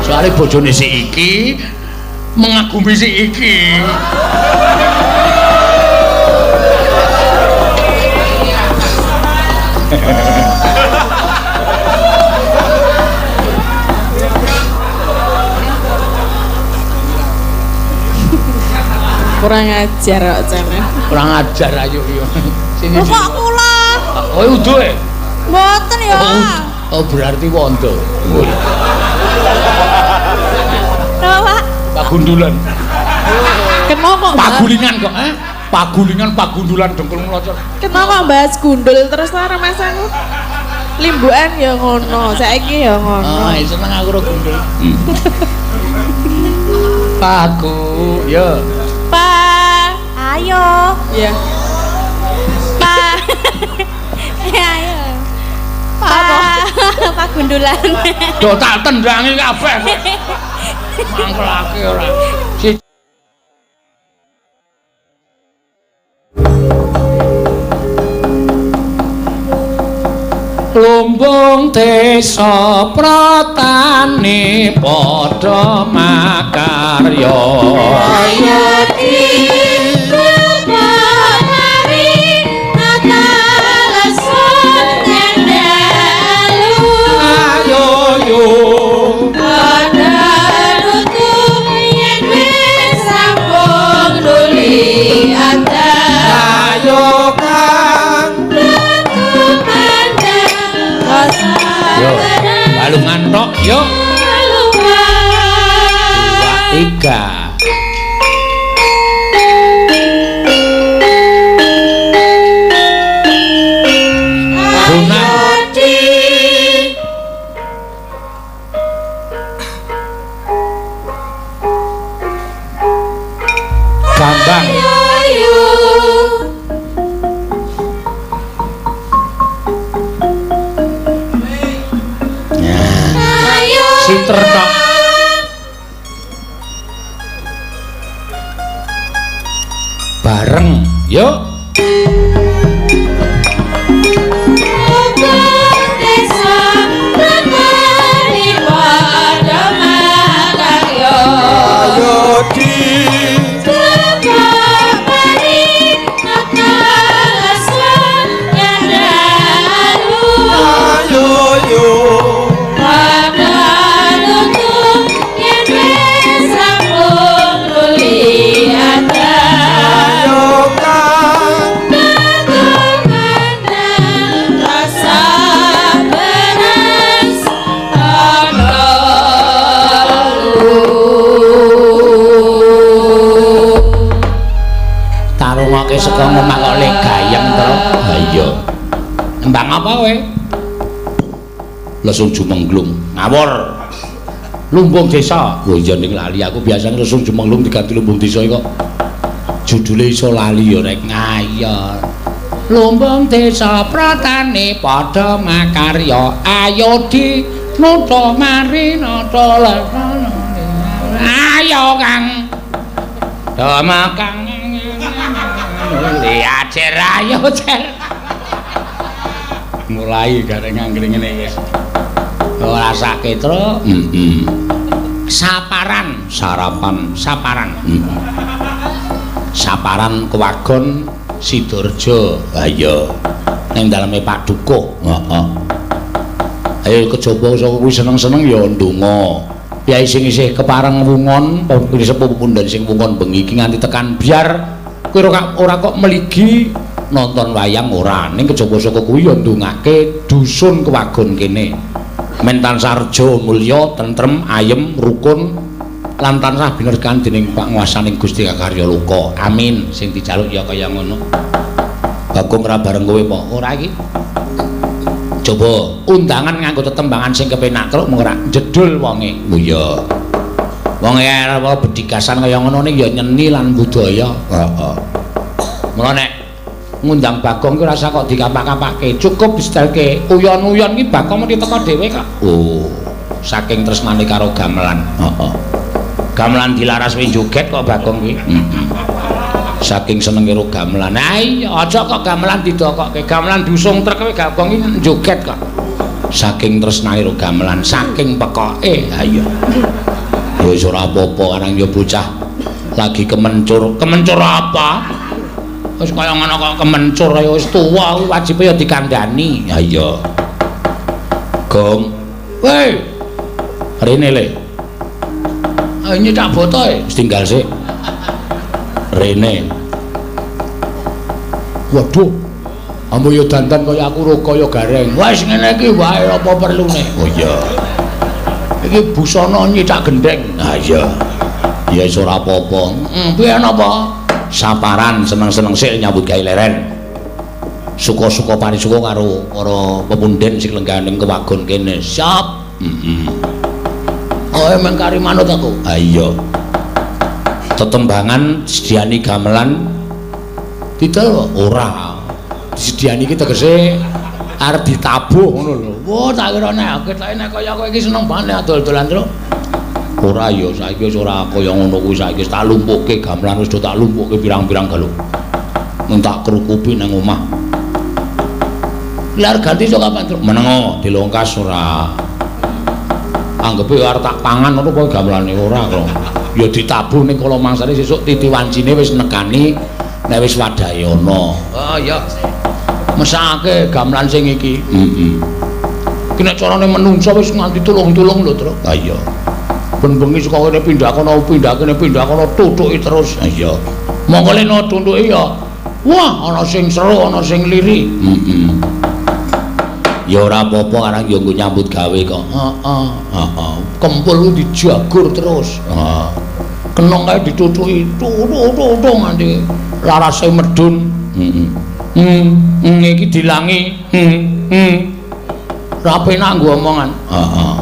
Soale bojone si iki mengagumi si iki. Kurang ajar kok jane. Kurang ajar ayo yo. Sini. Lho kok kula? Oh udu e. Mboten ya. Oh, berarti wondo. Napa, Pak? Pagundulan. Kena kok Pagulingan kok, eh? Pagulingan, pagundulan dengkul nglocor. Kena kok bahas gundul terus lah remasaku. Limbukan ya ngono, saiki ya ngono. Ah, seneng aku ro gundul. Pagu, yo. Pa, Ayo. ya. Pa. Ya, ayo. Pa. Pagundulan. Do tak tendangi kabeh. Mangkelake ora. Si Lumbung desa pratane padha makarya. Ayo di Ayo yo. Ayo Kang. Yo, balungan tok yo. 2 3. Bonang. Gambang. Sinter tok. Bareng, yuk. Ayo di ayo yo ayo kang Tarungake saka omah kok le gayeng to. Ha iya. Nembang apa kowe? Lesung jumenglung. Ngawur. Lumbung desa. Oh iya ning lali aku biasane lesung jumenglung diganti lumbung desa iki kok. Judule iso lali ya rek ngayal. Lumbung desa pratane padha makarya. Ayo di nata mari nata lesana. Ayo Kang. Do makang. Acer ayo cer. Mulai gareng ngangkring ngene wis. Ora sakit tro. Heeh. Saparan, sarapan, saparan. Saparan Kewagon Sidoarjo. Ha iya. Ning daleme Pak Dukuh. Heeh. Ayo kejaba saka kuwi seneng-seneng ya ndonga. Kyai sing isih kepareng wungon, sepuh pepundhen sing wungon bengi iki nganti tekan biar kowe ora kok meligi nonton wayang ora. Ning kejaba saka kuwi ya ndongake dusun Kewagon kene. Men tansah reja mulya, tentrem, ayem, rukun lan tansah binerkan dening panguwasaning Gusti Kakarya Loka. Amin. Sing dijaluk ya kaya ngono. Bagong ora bareng kowe apa? Ora iki. Coba undangan nganggo tetembangan sing kepenak truk mung ora jedul wonge. Oh iya. Wong arep bedigasan kaya ngono ning ya nyeni lan budaya. Heeh. Mula nek ngundang Bagong ki ora usah kok dikapak-kapake, cukup distelke uyon-uyon ki Bagong mesti teko dhewe kok. Oh, saking tresnane karo gamelan. Heeh. Gamelan dilaras wis joget kok Bagong ki. Heeh. Saking senenge karo gamelan. Ha iya, aja kok gamelan didokokke, gamelan diusung trek kowe Bagong ki joget kok. Saking tresnane ro gamelan, saking pekoke. Ha iya. Ya wis ora apa-apa karang ya bocah lagi kemencur. Kemencur apa? Wis kaya ngono kok kemencur ya wis tuwa wajibe ya dikandani. Ha iya. Gong. Woi. Rene le. Ayo nyithak botoe, wis tinggal sik. Rene. Waduh. Ambo ya dandan kaya aku ro kaya gareng. Wis ngene iki wae apa perlune. Oh iya. Iki busana nyithak gendheng. Ha iya. Ya wis ora apa-apa. Piye napa? Saparan seneng-seneng sik nyambut gawe leren. Suka-suka parisuka karo para pepunden sing lenggah ning kewagon kene. Siap. Heeh. Oh, emang kari manut aku. Ha iya. Tetembangan sediani gamelan didol ora. Disediani iki tegese arep ditabuh ngono lho. Wah, tak kira nek ketoke nek kaya kowe iki seneng banget adol-dolan terus. Ora ya saiki wis ora kaya ngono kuwi saiki tak lumpukke gamelan wis do tak lumpukke pirang-pirang galuk. Mung tak krukupi nang omah. Lah ganti sok kapan, Truk? Menengo dilongkas ora. Anggepe arep tak pangan ngono apa gamelane ora kok. Ya ditabuh ning kala mangsane sesuk titi wancine wis nekani nek wis wadahe ana. Oh iya. Mesake gamelan sing iki. Heeh. Ki nek carane menungsa wis nganti tulung-tulung lho, Truk. Ha iya. Ben bengi saka kene pindah kono, pindah kene, pindah kono, tutuki terus. Ha iya. Mongko leno tuntuki ya. Wah, ana sing seru, ana sing liri. Heeh. Ya ora apa-apa arang ya nggo nyambut gawe kok. Heeh, heeh. Kempul ku dijagur terus. Heeh. Kenong kae ditutuki, tutuk-tutuk nganti larase medun. Heeh. Iki dilangi. Ora penak nggo omongan. Heeh.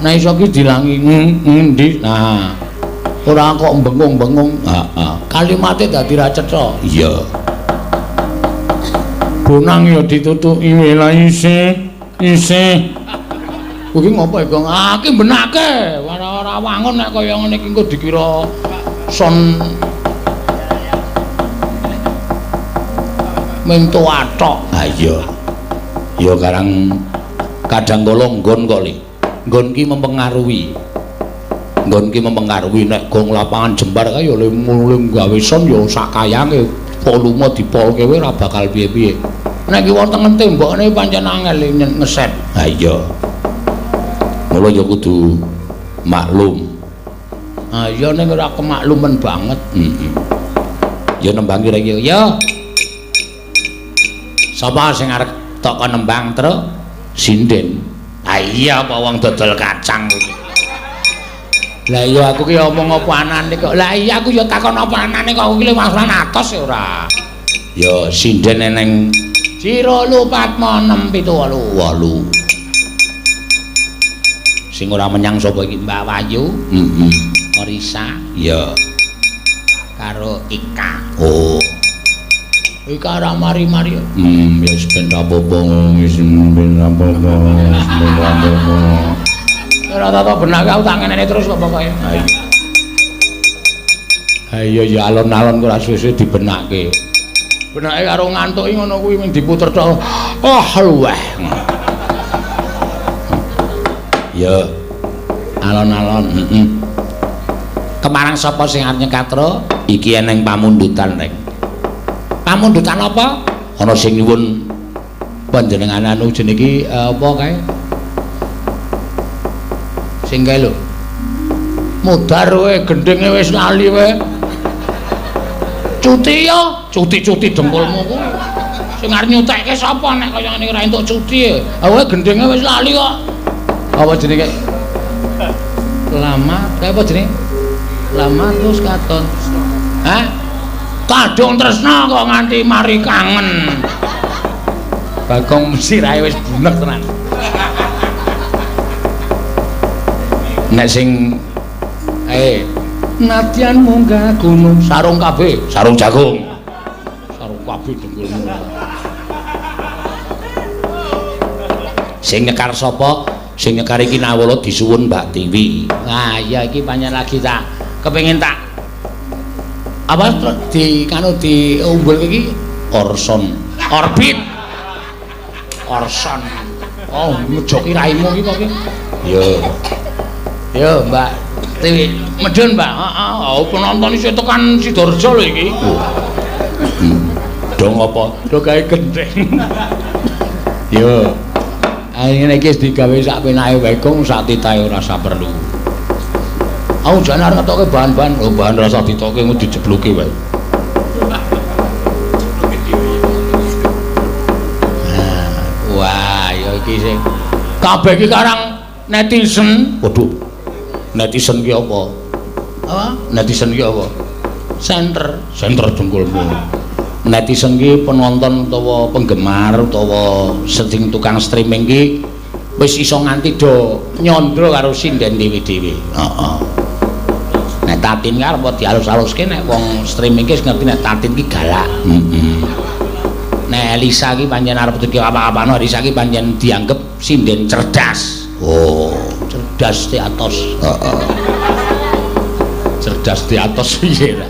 Nek iso ki dilangi endi? Nah. Ora kok bengung-bengung. Heeh. Kalimate dadi ra cetha. Iya. Bonang ya ditutuki wela isih isih. Kuwi ngopo ya, Gong? Ah, ki benake. Ora wangun nek kaya ngene iki engko dikira son mento athok. Ha iya. Ya karang kadang kala nggon kok, Li. Nggon ki mempengaruhi. Nggon ki mempengaruhi nek gong lapangan jembar kae ya le gawe son ya sakayange volume dipolke wae ora bakal piye-piye. Nek ki wonten tembokne pancen angel ngeset. Ha iya. Mula ya kudu maklum. Ha iya ning ora kemakluman banget. Heeh. Ya nembang kira iki. Ya. Sapa sing arep tok kon nembang, Truk? Sinden. Ha iya apa wong dodol kacang kuwi. Lah iya aku ki omong apa anane kok. Lah iya aku ya takon apa anane kok aku ki wangsulan atos ya ora. Ya sinden eneng 1 4 6 7 8 8. Sing ora menyang sapa iki? Mbak Wahyu. Heeh. Orisa. Iya. Karo Ika. Oh. Ika ora mari-mari. Ya wis ben ra apa-apa, wis ben ra apa-apa, wis ben ra apa-apa. Ora tau benake aku tak ngenene terus kok pokoke. Ha iya. Ha iya ya alon-alon kok ora suwe-suwe dibenake. Benake karo ngantuki ngono kuwi mung diputer tok. Oh, luweh. Ya. Alon-alon, heeh. Kemarang sapa sing arep nyekatra? Iki eneng pamundutan, Reng. Pamundutan apa? Ana sing nyuwun panjenengan anu jenenge iki apa kae? Sing kae lho. Mudhar kowe gendhinge wis lali kowe. Cuti ya, cuti-cuti dengkulmu kuwi. Sing arep nyutekke sapa nek kaya ngene ora entuk cuti. Ha kowe gendhinge wis lali kok. Apa jenenge? Lama, kae apa jenenge? Lama terus katon. Hah? Kadung tresna kok nganti mari kangen. Bagong sirahe wis bunek tenan. Nek sing nadyan munggah gunung sarung kabeh, sarung jagung. Sarung kabeh dengkulmu. Sing nyekar sapa? Sing nyekar iki Nawala disuwun Mbak Tiwi. Wah, iya iki pancen lagi tak kepengin tak apa di kanu diumbul iki Orson. Orbit. Orson. Oh, ngejoki raimu iki kok iki. Yo. Yo, Mbak Tiwi, medhun, Mbak. Heeh, oh penonton isih tekan Sidoarjo lho iki. Do ngopo? Do gawe gendheng. Yo. Ngene iki wis digawe sak penake wae, Gong, sak titahe ora usah perlu. Aku jane arep ngetoke bahan-bahan, oh bahan ora usah ditoke engko dijebluki wae. Wah, ya iki sing kabeh iki karang netizen. Waduh. Netizen ki apa? Apa? Netizen ki apa? Center, center dengkulmu. Netizen ki penonton utawa penggemar utawa sing tukang streaming ki wis iso nganti do nyandra karo sinden dhewe-dhewe. Heeh. Nek Tatin ki arep dialus-aluske nek wong streaming ki wis ngerti nek Tatin ki galak. Heeh. Nek Elisa ki pancen arep dadi apa-apano, Elisa ki pancen dianggep sinden cerdas. Oh, cerdas di atas. Heeh. Cerdas di atas piye ta?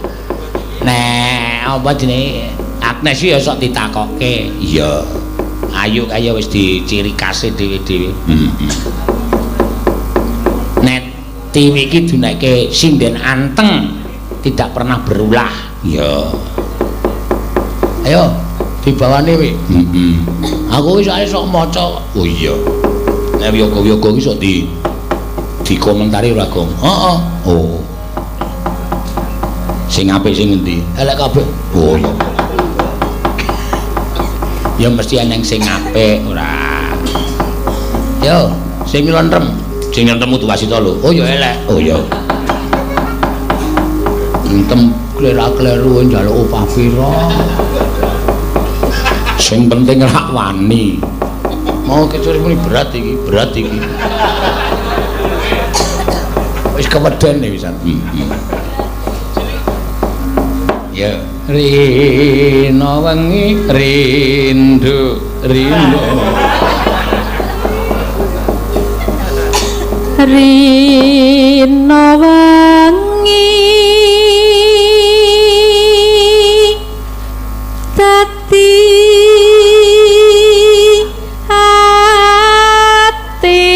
Nek apa jenenge Agnes ya sok ditakokke. Iya. Ayu kaya wis diciri khase dhewe-dhewe. Heeh. Nek Tiwi iki duneke sinden anteng, tidak pernah berulah. Iya. Ayo dibawane wi. Heeh. Aku wis ae sok maca. Oh iya. Nek yoga-yoga iki sok di dikomentari ora, Gong? Heeh. Oh. Sing apik sing endi? Elek kabeh. Oh iya. Ya mesti eneng sing apik ora. Yo, sing nglontrem. Sing nglontrem kudu wasita lho. Oh ya elek. Oh iya. Entem klera-kleru njaluk opah pira. Sing penting rak wani. Mau kecur muni berat iki, berat iki. Wis keweden wisan. Ya, rino wengi rindu rindu. Rino wengi dadi ati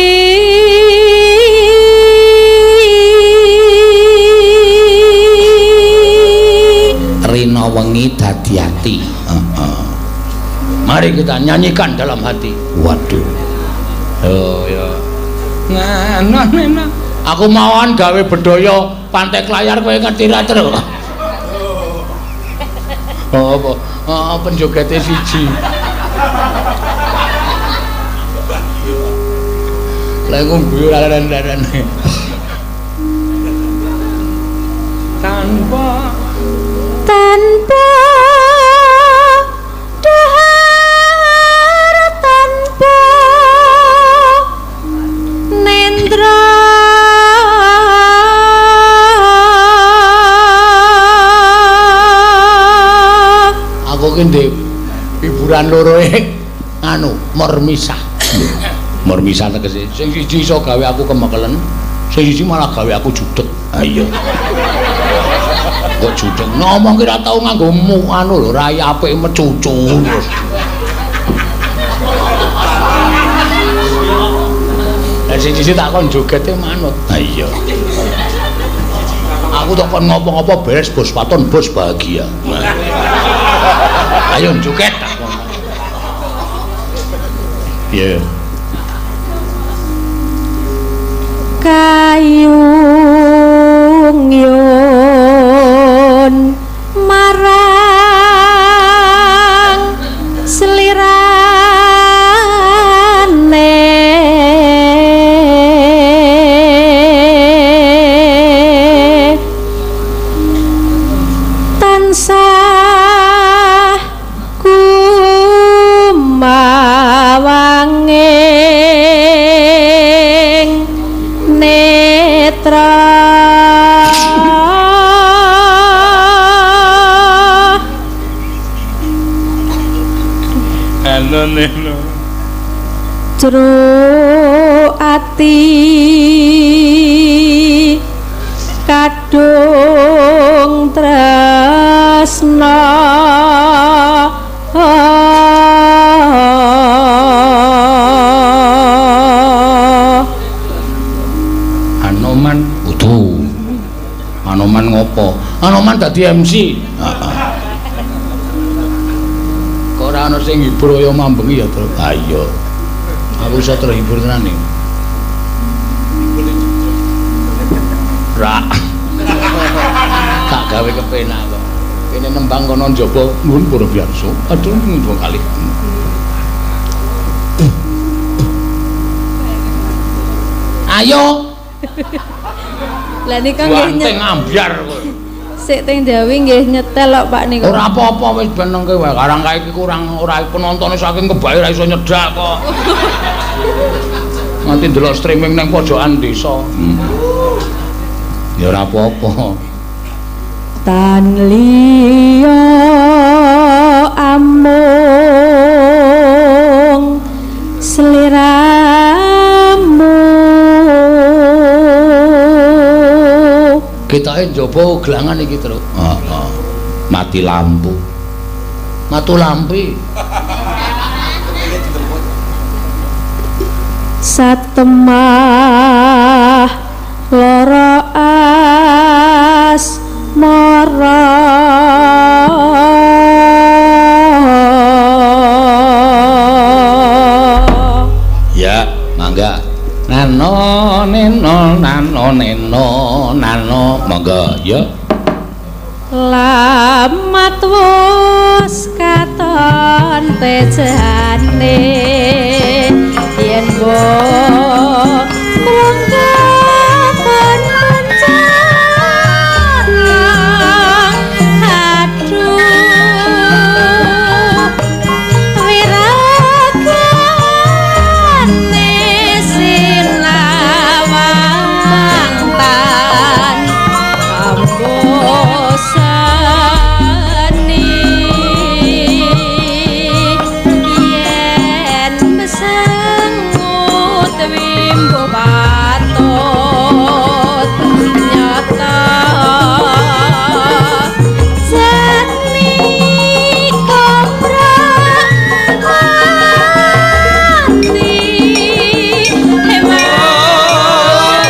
Rino wengi dadi ati. Heeh. Mari kita nyanyikan dalam hati. Waduh. Oh ya. Nah, nah, nah. Aku mawon gawe bedhaya pantai Klayar kowe ngerti ra, Tru? Oh, apa? Oh, penjogete siji. Lah ngguyu laren-laren. Tanpa tanpa dahar tanpa nendra aku ki ndek hiburan loro anu mormisah. Mormisah tegese sing siji iso gawe aku kemekelen, sing siji malah gawe aku judeg. Ha iya. Kok judeg ngomong ki ora tau nganggo anu lho, rai apike mecucu terus. Lah sing siji tak kon jogete manut. Ha iya. Aku tak kon ngopo-ngopo beres bos waton bos bahagia. Ayo joget tak kon. Piye? Kayung yun marang selirane tansah kumawanging netra. Halo neno jero ati kadung tresna Anoman. Kudu. Anoman ngopo? Anoman dadi MC. Heeh. Kok ora ana sing nghibur kaya mambengi ya, Tru? Ha iya. Aku iso terhibur tenan iki. Ra. Tak gawe kepenak kok. Kene nembang kono njaba nuwun para biyansa. Aduh nyuwun kalih. Ayo. Lah nika nggih Ganteng ambyar kowe. Sik teng Jawi nggih nyetel kok Pak niku. Ora apa-apa wis ben nengke wae. Karang kae iki kurang ora penontone saking kebake ora iso nyedak kok. Nganti ndelok streaming nang pojokan desa. Ya ora apa-apa. Tan liya amung sliramu. Ketoke njaba gelangan iki, Truk. Heeh. Mati lampu. Matu lampi. Satemah lara asmara. Ya, mangga. Nano neno nano neno nano monggo ya. Lamat wus katon tejane yen mbok mung katon bencana. Aduh wiragane sinawang tan ambosani yen mesengut wimbo patut nyata jatmi komrak ati hewan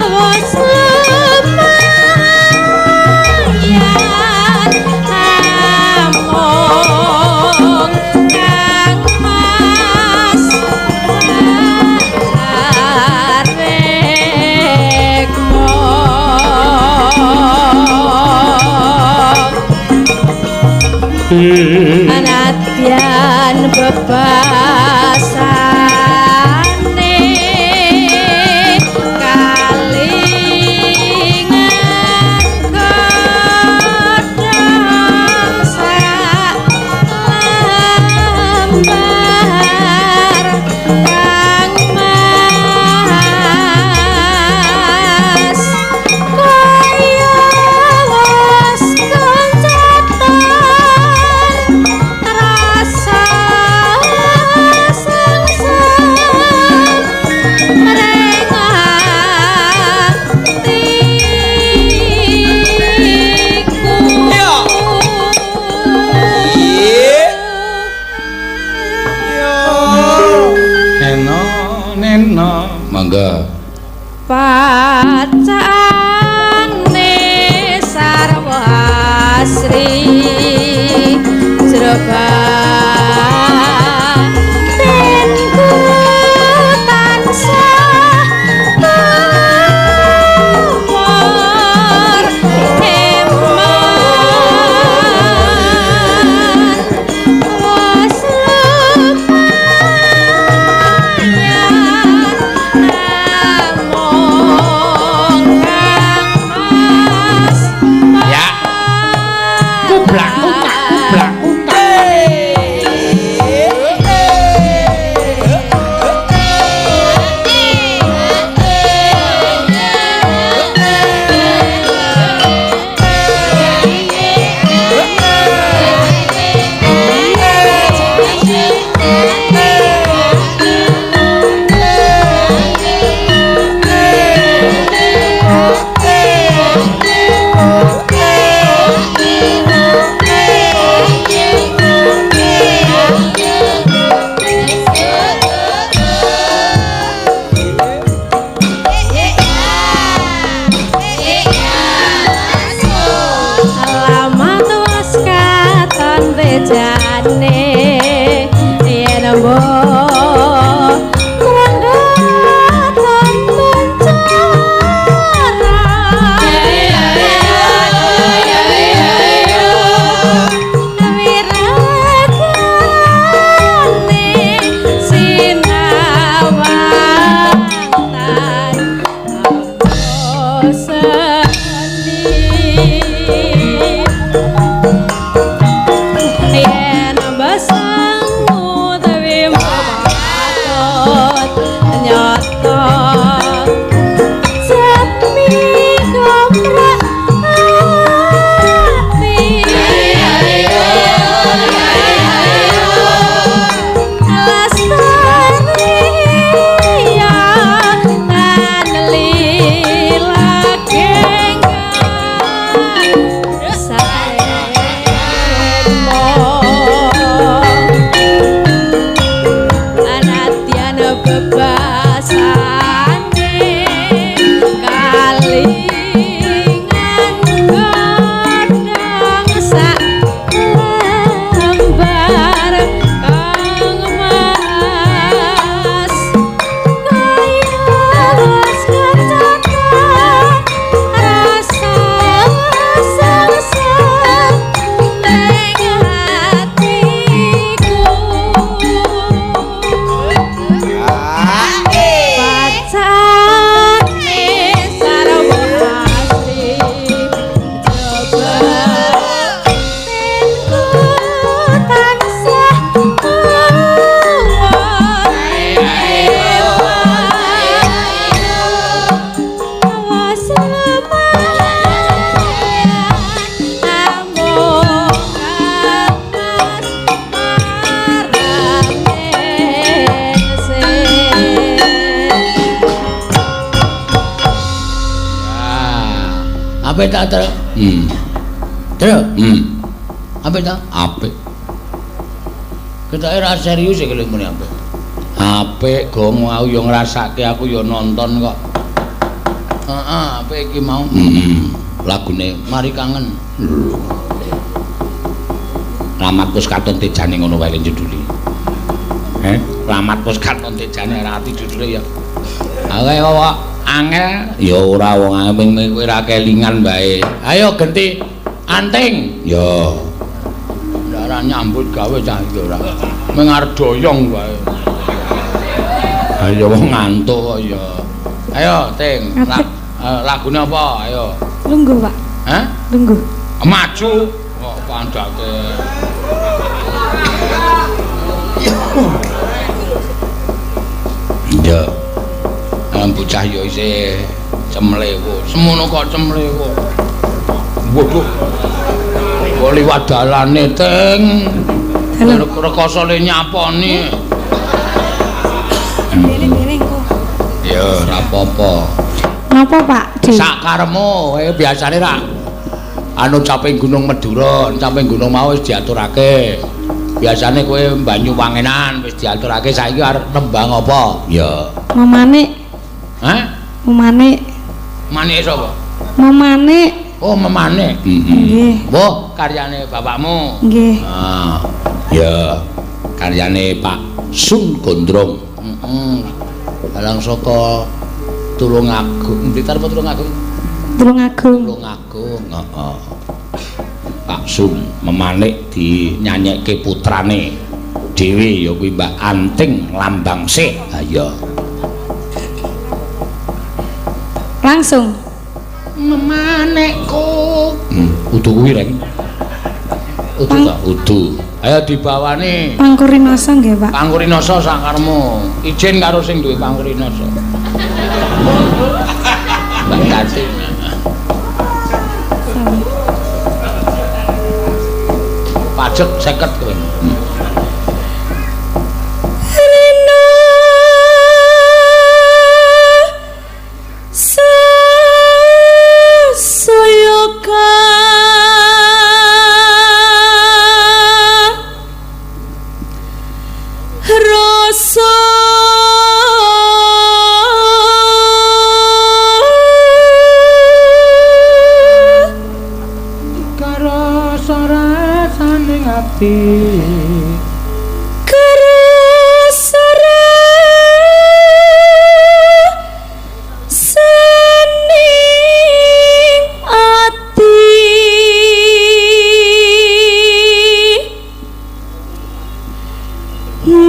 wis lumayan amung kang mas arekmo. Anadyan bebasane kalingan godhong sak lembar kang mas kaya wis kencetan rasa sengsem mring atiku. Neno neno monggo. Pacane sarwa asri jero batinku tansah tumor eman wis lumayan amung kang mas. Ya. Kublak kutak kublak kutak. Bebasane kalingan godhong sak lembar kang mas kaya wis kecatat rasa sengsara ning atiku. Pacane sarwa asri coba tinku tansah awas lumayan amung mas marang sing. Ah, apik ta, Tru? Tru? Apik ta? Apik. Ketoke ora serius iki lho muni apik. Apik, gong aku ya ngrasake, aku ya nonton kok. Heeh, apik iki mau. Lagune Mari Kangen. Lho. Rahmat wis katon tejane ngono wae judule. Heh, Rahmat wis katon tejane ora ati judule ya. Ayo kok angel ya ora wong angel kowe ora kelingan wae. Ayo genti anting. Ya. Ora nyambut gawe cah iki ora. Mung arep doyong wae. Ayo wong ngantuk kok ya. Ayo Ting, lagune apa? Ayo. Lungguh, Pak. Hah? Lungguh. Maju kok pandake. Ya. Bocah ya isih cemlewo. Semono kok cemlewo. Waduh. Kok liwat dalane, Ting. Rekoso le nyaponi. Dereng-dereng kok. Ya, ora apa-apa. Napa, Pak? Sakaremu, biasane ra anu caping Gunung Madura, caping gunung mau wis diaturake. Biasane kowe Banyuwangenan wis diaturake, saiki arep nembang apa? Ya. Memanik. Hah? Memanik. Manike sapa? Memanik. Oh, memanik. Nggih. Wah, karyane bapakmu. Nggih. Ah, ya. Karyane Pak Sun Gondrong. Heeh. Dalang saka Tulungagung. Blitar apa Tulungagung? Tulungagung. Tulungagung, heeh. Pak Sun memanik dinyanyekke putrane dhewe ya kuwi Mbak Anting Lambang Sih. Ha iya. Langsung. Memanikku. Udu kuwi reng. Udu ta? Udu. Ayo dibawani. Pangkurinasa nggih, Pak. Pangkurinasa sakarmu. Izin karo sing duwe Pangkurinasa. Mbak Tati. Pajek 50 kowe. Rina sasoyoka rasa karasa rasaning ati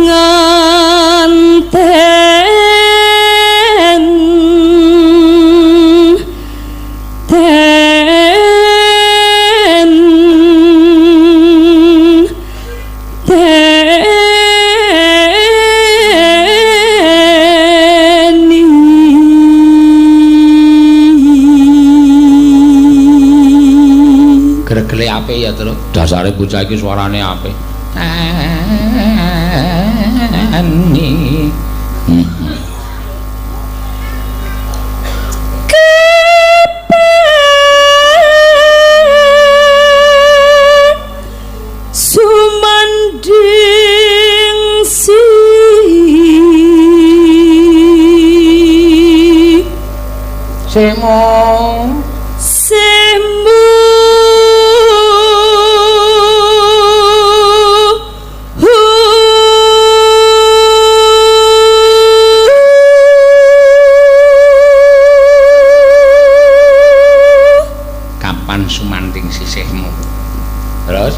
nganten ten teni. Gregele apik ya, Truk. Dasare bocah iki suarane apik. Ani. Sumanding sih. Semo semu kapan sumanting sisihmu terus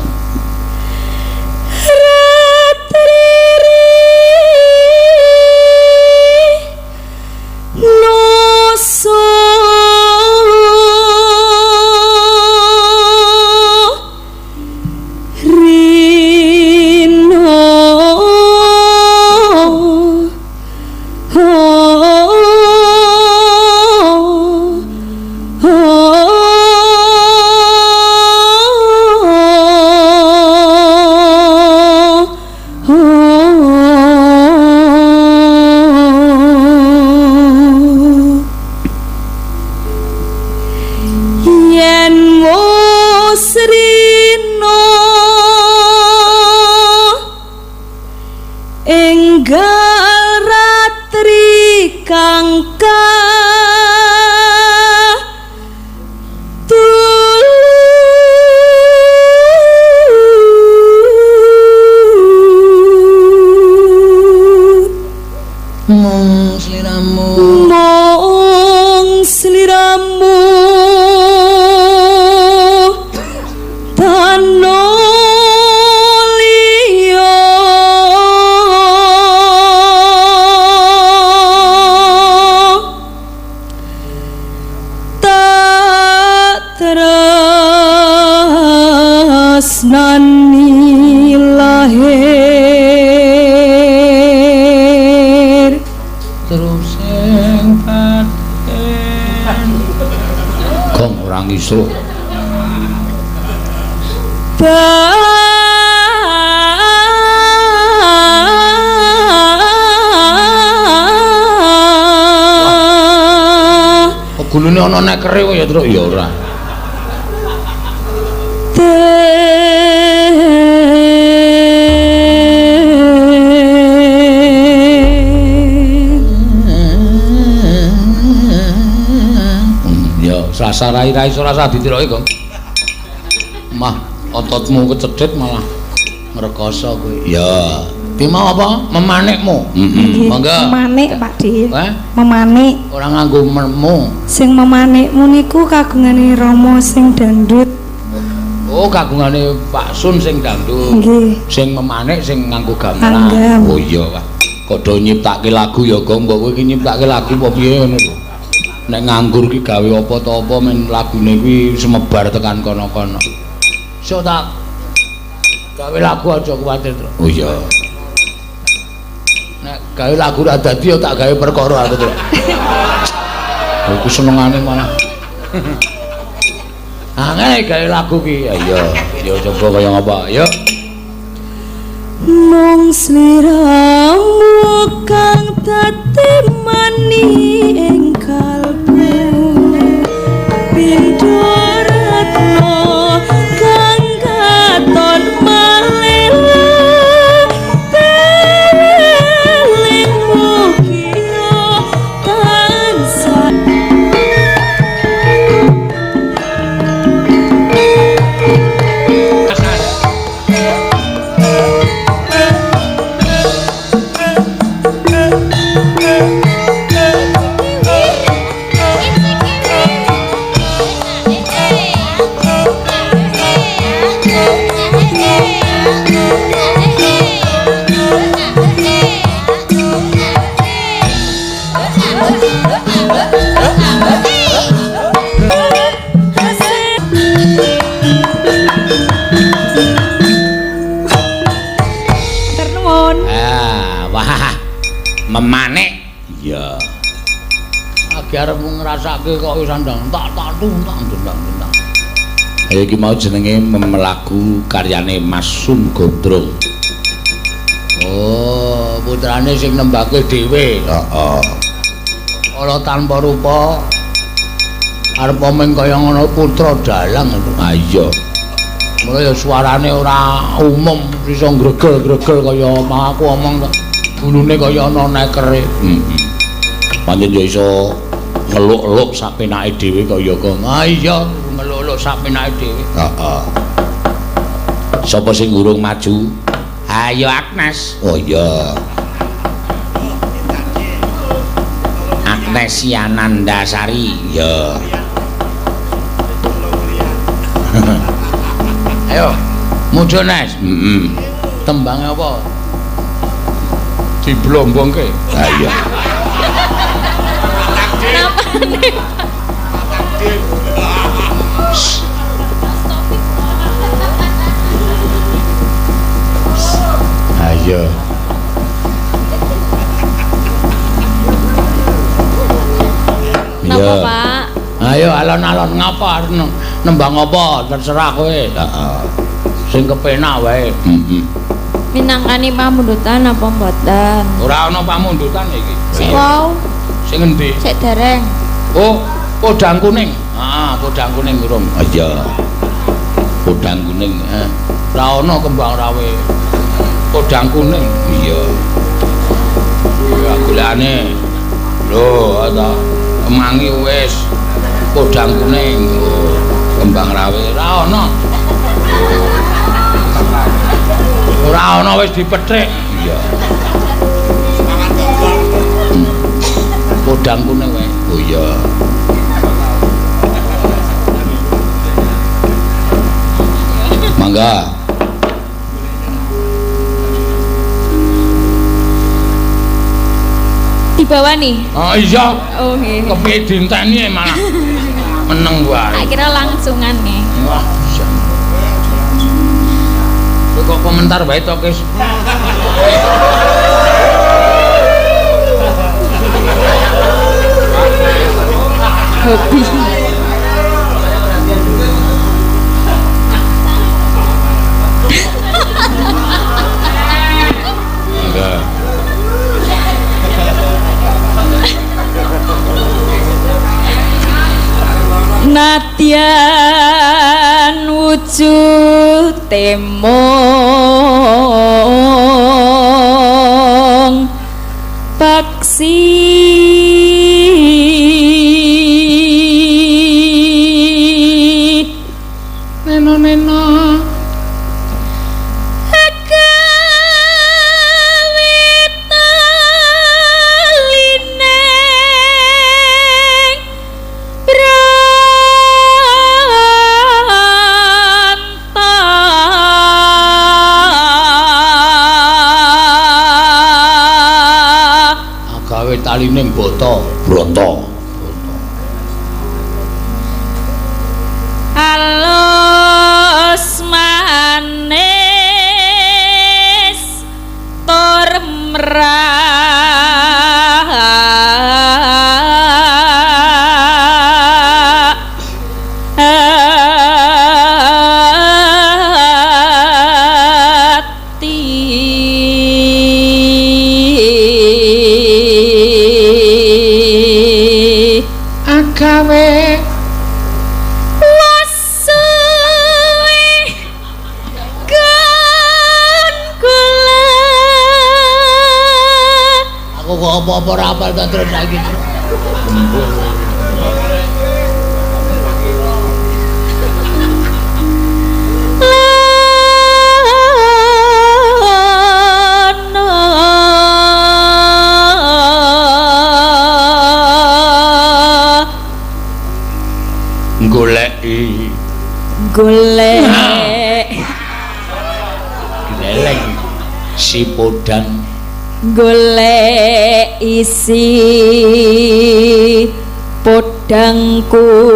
mung sliramu tano liya tak tresnani lahir terus sing batin gong ora ngisruh kok gulune ana nekere kok ya truk ya ora. Rasa rai-rai ora usah ditiroki, Gong. Mah, ototmu kecedhit malah ngrekoso kowe. Ya, ki mau apa? Memanikmu. Heeh. Monggo. Memanik, Pak Dik. Hah? Memanik. Ora nganggo mermu. Sing memanikmu niku kagungane Rama sing dandut. Oh, kagungane Pak Sun sing dandut. Nggih. Sing memanik sing nganggo gamelan. Oh iya, Pak. Kok do nyiptake lagu ya, Gong. Mbok kowe iki nyiptake lagu apa piye ngono lho. Nek nganggur ki gawe apa ta apa men lagune kuwi semebar tekan kono-kono. Sok tak gawe lagu aja kuwatir, Tru. Oh iya. Nek gawe lagu ra dadi ya tak gawe perkara aku, Tru. Aku senengane malah. Angel gawe lagu ki. Ayo, ya coba kaya ngapa? Ayo. Mung sliramu kang dadi mani ing kalbu pindho retno kang katon malela teling mugia tansah. Memanik. Iya. Lagi arep ngrasake kok wis andang tak tak tung tak ndang ndang. Ayo iki mau jenenge memelagu karyane Mas Sun Gondrong. Oh, putrane sing nembake dhewe. Heeh. Ala tanpa rupa arep omeng kaya ngono putra dalang. Ha iya. Mula ya suarane ora umum iso gregel-gregel kaya aku omong kok. Gulune kaya ana nekere. Heeh. Pancen ya iso Ngeluk-eluk sak penake dhewe kaya kok. Ah iya, ngeluk-eluk sak penake dhewe. Heeh. Sapa sing urung maju? Ayo Agnes. Oh iya. Agnes Yanandasari. Iya. Ayo, mudhun Nes. Heeh. Tembange apa? Diblombongke. Ha iya. Napane? Ayo. Napa, Pak? Ayo alon-alon ngapa nembang apa terserah kowe. Heeh. Sing kepenak wae. Heeh. Minangkani pamundutan apa mboten? Ora ana pamundutan iki. Sik wau. Sing endi? Sik dereng. Oh, podang kuning. Heeh, podang kuning urung. Oh iya. Podang kuning, heeh. Ora ana kembang rawe. Podang kuning. Iya. Ya golekane. Lho, ta kemangi wis. Podang kuning, oh, kembang rawe ora ana. Ora ana wis dipethik. Iya. Podang kuning wae. Oh iya. Mangga. Dibawani? Oh iya. Oh nggih. Kepiye dinteni malah meneng wae. Tak kira langsungan nih. Wah, jan. Kowe kok komentar wae to, Kis? Hobi. Enggak. Nadyan wujud temong paksi neno-neno agawe taline bata brata alus manis tur mrak ati. Agawe wasuwe kan kula. Aku kok apa-apa ora apal ta terus saiki. Goleki golek gleleng si podang golek isi podang kuning.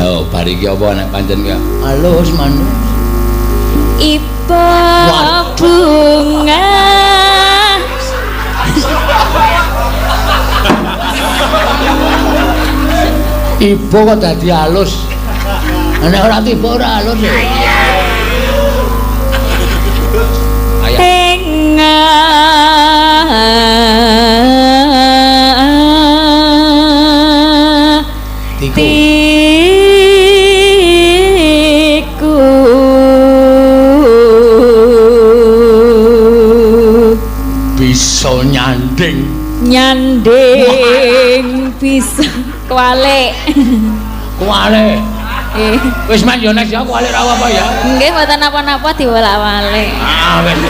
Oh, bar iki apa nek pancen ki alus manus iba bunga. Ibu kok dadi halus. Nek ora tiba ora halus ya. Ing Tiku. Tiku. Bisa nyanding. Nyanding bisa kualik. Kualik. Eh. Wis man yo nek ya kualik ra apa ya. Nggih mboten napa-napa diwolak-walik. Ah wis.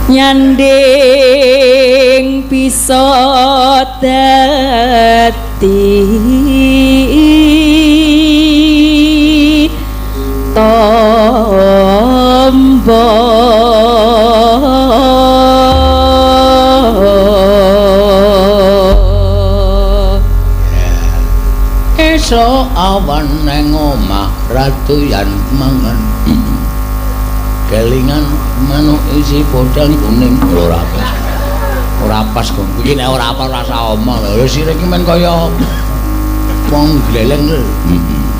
Nyanding bisa dadi tombo Esuk awan nang omah ratuyan mangan. Kelingan manuk isi podang kuning ora pas. Ora pas kok. Iki nek ora apa ora usah omong. Lha sire iki men kaya wong gleleng lho.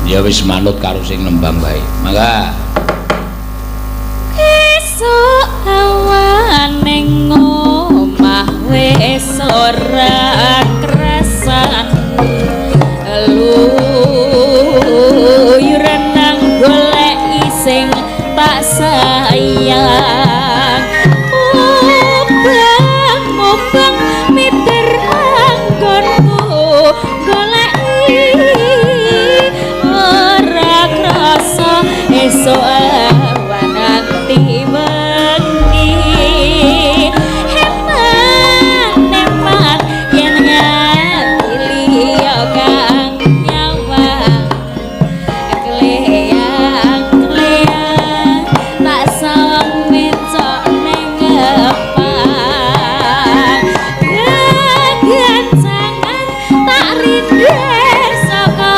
Ya wis manut karo sing nembang bae. Mangga. Esuk awan ning omah wis ora krasan. Luyuran nang goleki sing tak sayang. Mubang-mubang miter anggonku goleki ora krasa esuk awan nganti wengi. Heman eman yen ngati liya kang nyawang kleyang-kleyang tak sawang mencok ning ngepang. Gegancangan tak rindes saka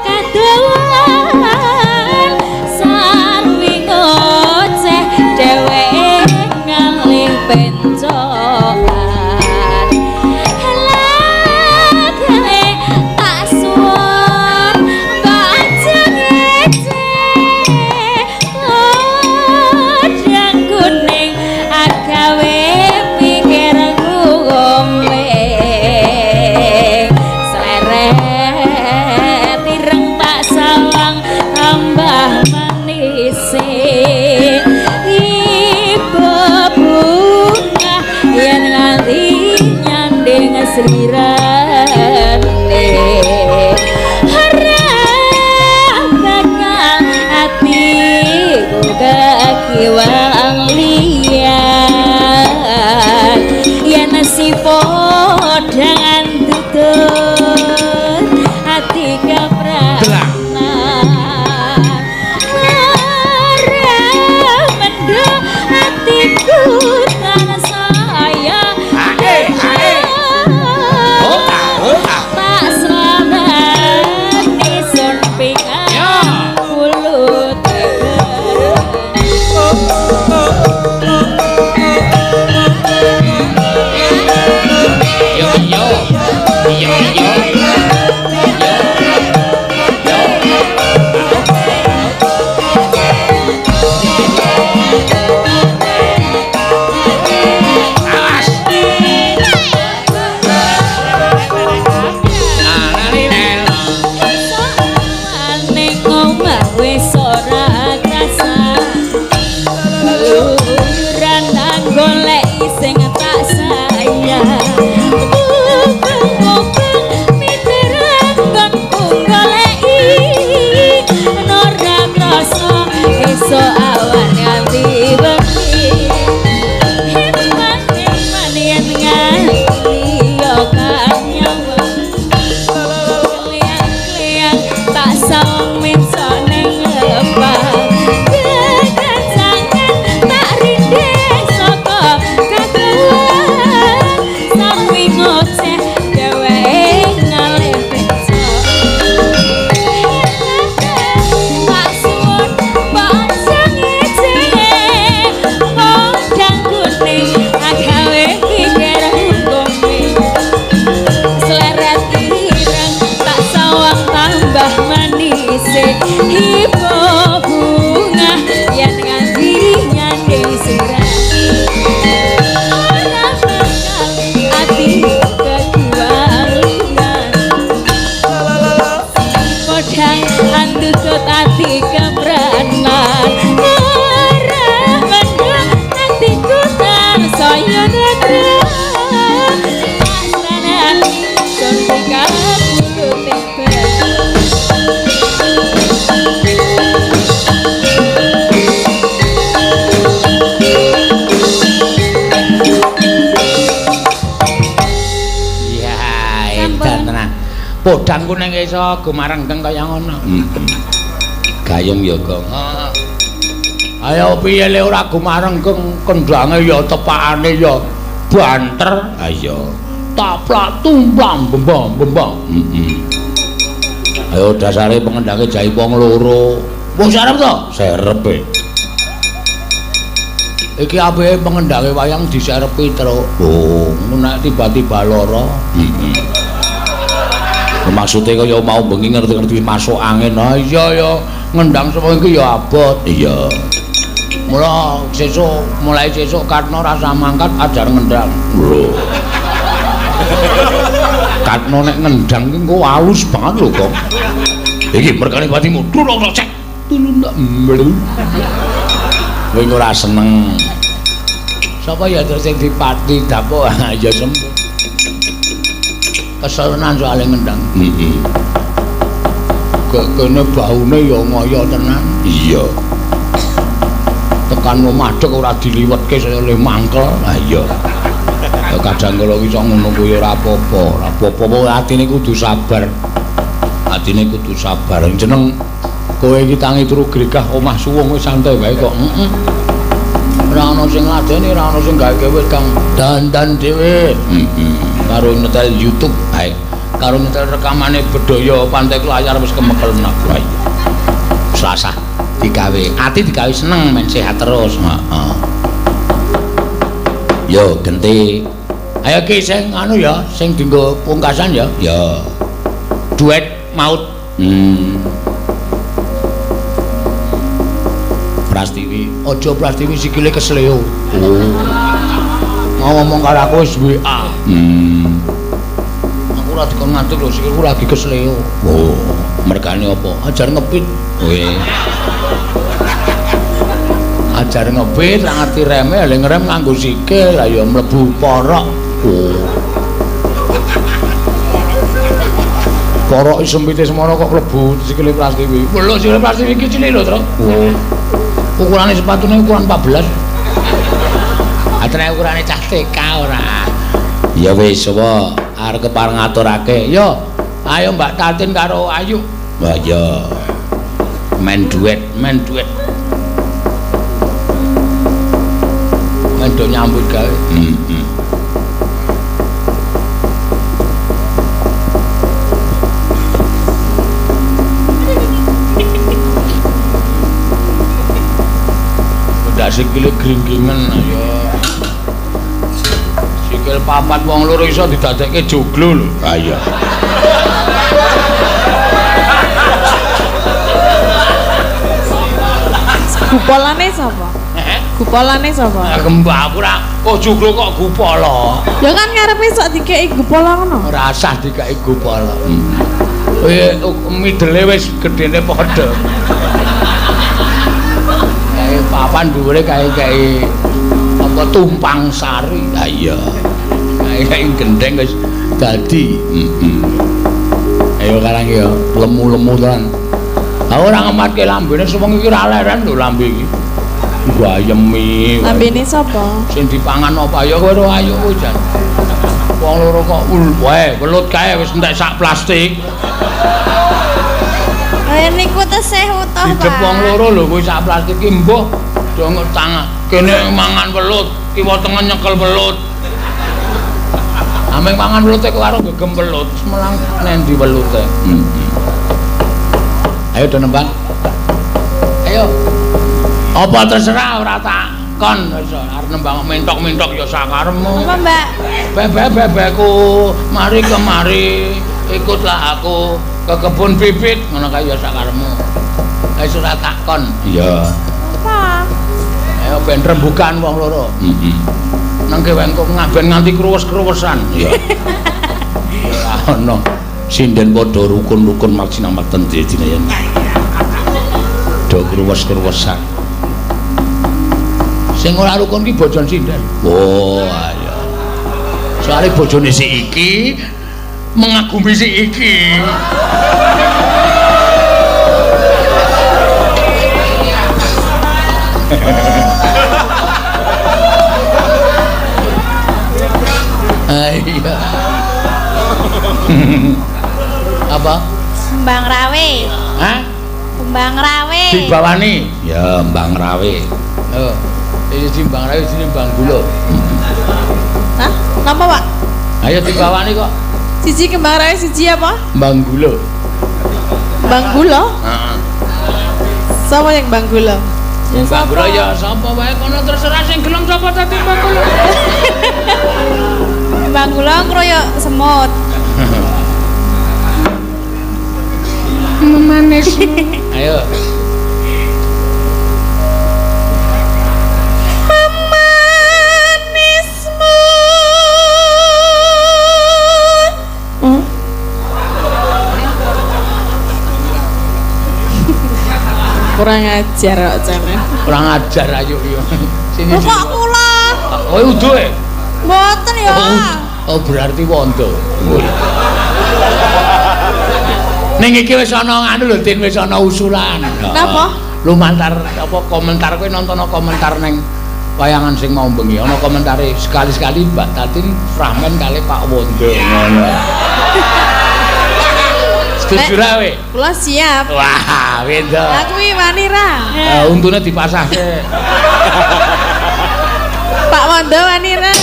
kadohan sarwi ngoceh dheweke ngalih pencokan. Helak-helek tak suwun mbok aja ngece podang kuning agawe pikirku gomeng. Sleret ireng tak sawang tambah manise. Ibu bunga yen nganti nyanding slirane. Ora bakal atiku kekiwang liyan. Yen si podhangan tutut ati kepranan. Ora mendho atiku tansaya tak sramani sun pingan mulut. putra pasranan ingsun pikabulute Iya, edan tenan. Podangku ning iso gumarenggeng kaya ngono. Gayeng ya, Gong. Heeh. Ayo piye le ora gumarenggeng kendhange ya tepakane ya banter. Ha iya. Taplak tumplang bembang bembang. Heeh. Ayo dasare pengendhange jaipong loro. Wong serep to? Serep e. Iki apike pengendhange wayang diserepi, Truk. Oh, nek tiba-tiba lara. Heeh. Maksude kaya mau bengi ngerti-ngerti masuk angin. Ha iya ya, ngendhang sapa iki ya abot. Iya. Mula sesuk, mulai sesuk Katno rasa mangkat ajar ngendhang. Lho. Katno nek ngendhang ki engko alus banget lho, Kok. Iki merkane patimu. Tulung cek. Tulung tak melu. Kowe ora seneng. Sapa ya terus sing dipati dapuk ya sembuh. Kesel tenan soalé ngendhang. Heeh. Kene baune ya ngoyo tenan. Iya. Tekan omah dek ora diliwetke saya le mangkel. Ha iya. Ya kadang kala iki sok ngono kuwi ora apa-apa. Ora apa-apa atine kudu sabar. Atine kudu sabar. Jeneng kowe iki tangi turu gregah omah suwung wis santai wae kok. Heeh. Ora ana sing ngladeni, ora ana sing gawe wis kang dandan dhewe. Heeh. Karo nyetel YouTube bae. Karo nyetel rekamane Bedhaya Pantai Klayar wis kemekel menak wae. Selasa digawe, ati digawe seneng men sehat terus. Heeh. Yo genti. Ayo ki sing anu ya, sing dienggo pungkasan ya. Ya. Duet maut. Prastiwi, aja Prastiwi sikile kesleo. Oh. Mau ngomong karo aku wis WA. Aku ora dikon ngantuk lho, sikilku lagi kesleo. Oh, mergane apa? Ajar ngepit. Kowe. Ajar ngepit, ra ngerti reme, lha ngerem nganggo sikil, lah ya mlebu porok. Oh. Porok sempite semono kok mlebu sikile Prastiwi. Lho, sikile Prastiwi iki cilik lho, Truk. Oh. Ukurane sepatune ukuran 14. Atene ukurane cah TK ora. Ya wis, sapa arep kepareng ngaturake. Yo, ayo Mbak Tatin karo Ayu. Wah ya. Main duet, main duet. Main do nyambut gawe. Heeh. Ndak sikile gringgingen ayo. Sikil papat wong loro iso didadekke joglo lho. Ha iya. Gupolane sapa? Heeh. Gupolane sapa? Gembak aku ora. Oh joglo kok gupola. Ya kan ngarepe sok dikeki gupola ngono. Ora usah dikeki gupola. Kowe midele wis gedene padha. Kae papan dhuwure kae-kae apa tumpang sari. Ha iya. Kae gendeng wis dadi. Heeh. Ayo karang ya lemu-lemu tenan. Ha ora ngematke lambene suweng iki ora leren lho lambe iki. Gayemi. Lambene sapa? Sing dipangan apa ya kowe ro ayu kuwi jan. Wong loro kok wae welut kae wis entek sak plastik. Niku tesih utuh, Pak. Didep wong loro lho kuwi sak plastik iki mbuh do tangan. Kene mangan welut, kiwa tengen nyekel welut. Ameng mangan welute kok karo gegem welut, melang nendi welute. Ayo do nembang. Ayo. Apa terserah ora tak kon wis arep nembang mentok-mentok ya sakarepmu. Apa, Mbak? Bebek-bebekku, mari kemari, ikutlah aku ke kebun bibit ngono kae ya sakarepmu. Wis ora tak kon. Iya. Apa? Ayo ben rembukan wong loro. Heeh. Nang kewengku ngaben nganti kruwes-kruwesan. Iya. Ora ono sinden padha rukun-rukun maksinamarten dina yen. Do kruwes-kruwesan. Sing ora rukun ki bojon sinden. Oh, ayo. Soale bojone si iki mengagumi si iki. Iya. Apa? Mbang Rawe. Hah? Mbang Rawe. Dibawani. Ya, Mbang Rawe. Oh. Iki Mbang Rawe sini Mbang Gula. Hah? Napa, Pak? Ayo dibawani kok. Siji Kembang Rawe, siji apa? Mbang Gula. Mbang Gula? Heeh. Sapa yang Mbang Gula? Mbang Gula ya sapa wae kono terserah sing gelem sapa dadi Mbang Gula. Mbang Gula ngroyok semut. Memanis. Ayo. Memanismu. Kurang ajar kok jane. Kurang ajar ayo yo. Sini. Kok kula? Oh udu e. Mboten ya. Oh berarti wondo. Ning iki wis ana anu lho Tin, wis ana usulan. Napa? Lumantar apa komentar kowe nonton komentar ning wayangan sing mau bengi ana komentare sekali-sekali Mbak Tatin Ramen kali Pak Wondo ngono. Setuju ra kowe? Kula siap. Wah, wendo. Lah kuwi wani ra? Untune dipasahke. Pak Wondo wani ra?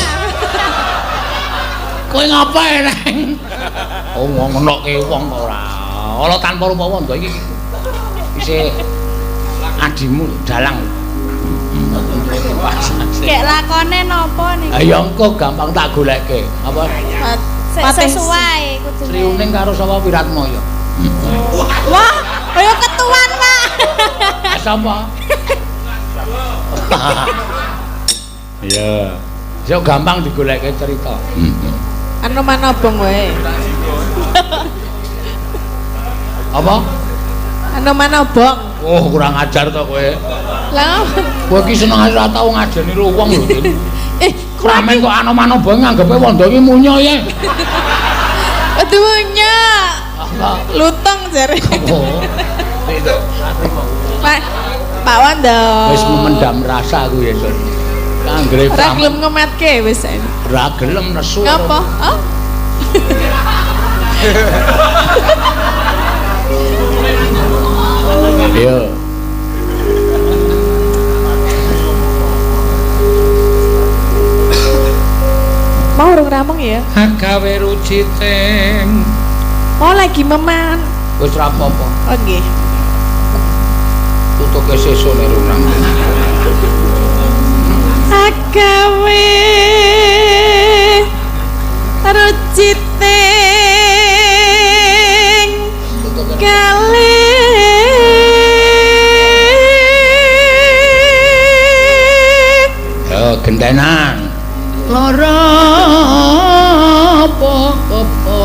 Kowe ngapa Neng? Oh ngenokke wong kok ora. Ala tanpa rupa wondo iki isih adimu dalang. Gek lakone napa niku? Ha ya engko gampang tak goleke. Apa? Sesuai kudune. Sri Uning karo sapa Wiratmaya. Wah, kaya ketuan, Pak. Sapa? Iya. Yo gampang digoleke cerita. Anu manobong wae. Apa? Anu manobong. Oh, kurang ajar to kowe. Lah, kowe iki seneng ora tau ngajeni wong lho. Kramen kok anu manobong nganggepe wondo iki munyo ya. Aduh munyo. Lutong jare. Oh. Itu. Pak Pak Wondo. Wis memendam rasa aku ya, Sun. Anggere ora gelem ngemetke wis. Ora gelem nesu. Ngapa? Oh. Iya. Mau urung rampung ya? Gawe ruciting. Mau lagi meman. Wis ra apa-apa. Oh nggih. Tutuke sesuk nek urung rampung. Agawe ruciting kali. Yo gentenan. Lara apa apa.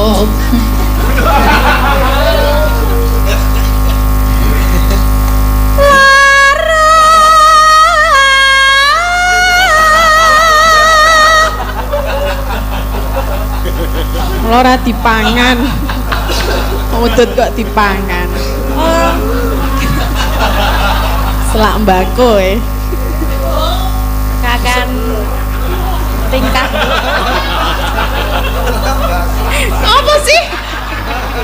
Ora dipangan. Udut kok dipangan. Oh. Selak mbako e. Kakan tingkah. Apa sih?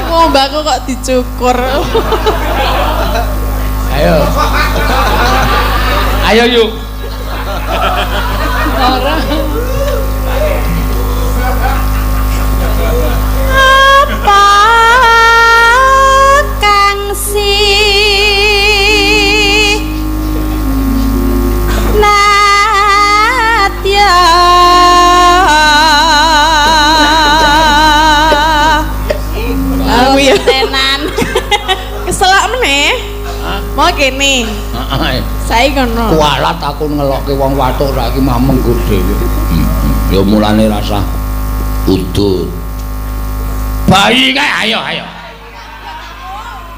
Mau mbako kok dicukur. Ayo. Ayo yuk. Ora. Apa kang si Natya. Aku ya tenan. Keselak meneh. Mau kene. Heeh. Saiki kono. Kualat aku ngelokke wong watuk saiki mah menggur dhewe. Ya mulane rasah udut. Bayi kae ayo ayo.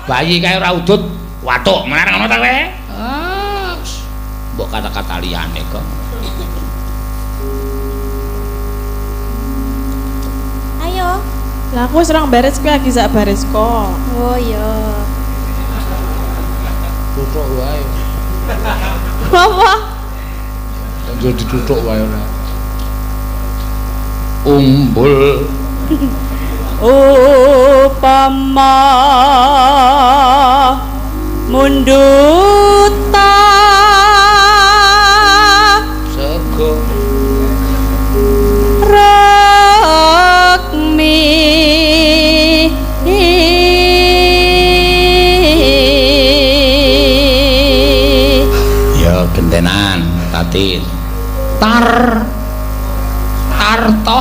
Bayi kae ora udut watuk, menar ngono ta kowe? Ah. Mbok kata-kata liyane kok. Lah aku wis rong baris kuwi lagi sak baris kok. Oh iya. Tutuk wae. Apa? Njur ditutuk wae ora. Umbul Upama munduta sego rukmi ya gentenan Tatin. Tar Tarto.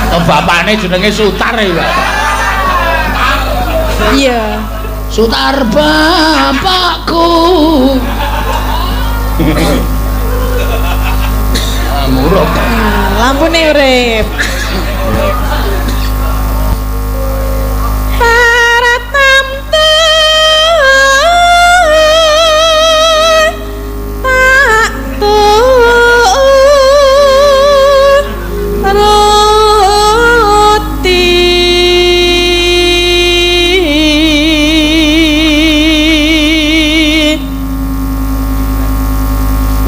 Oh, bapakne jenenge Sutar ya, Pak. Iya. Sutar bapakku. Ah, muruk. Nah, lampune urip. Paratamtu tak turuti.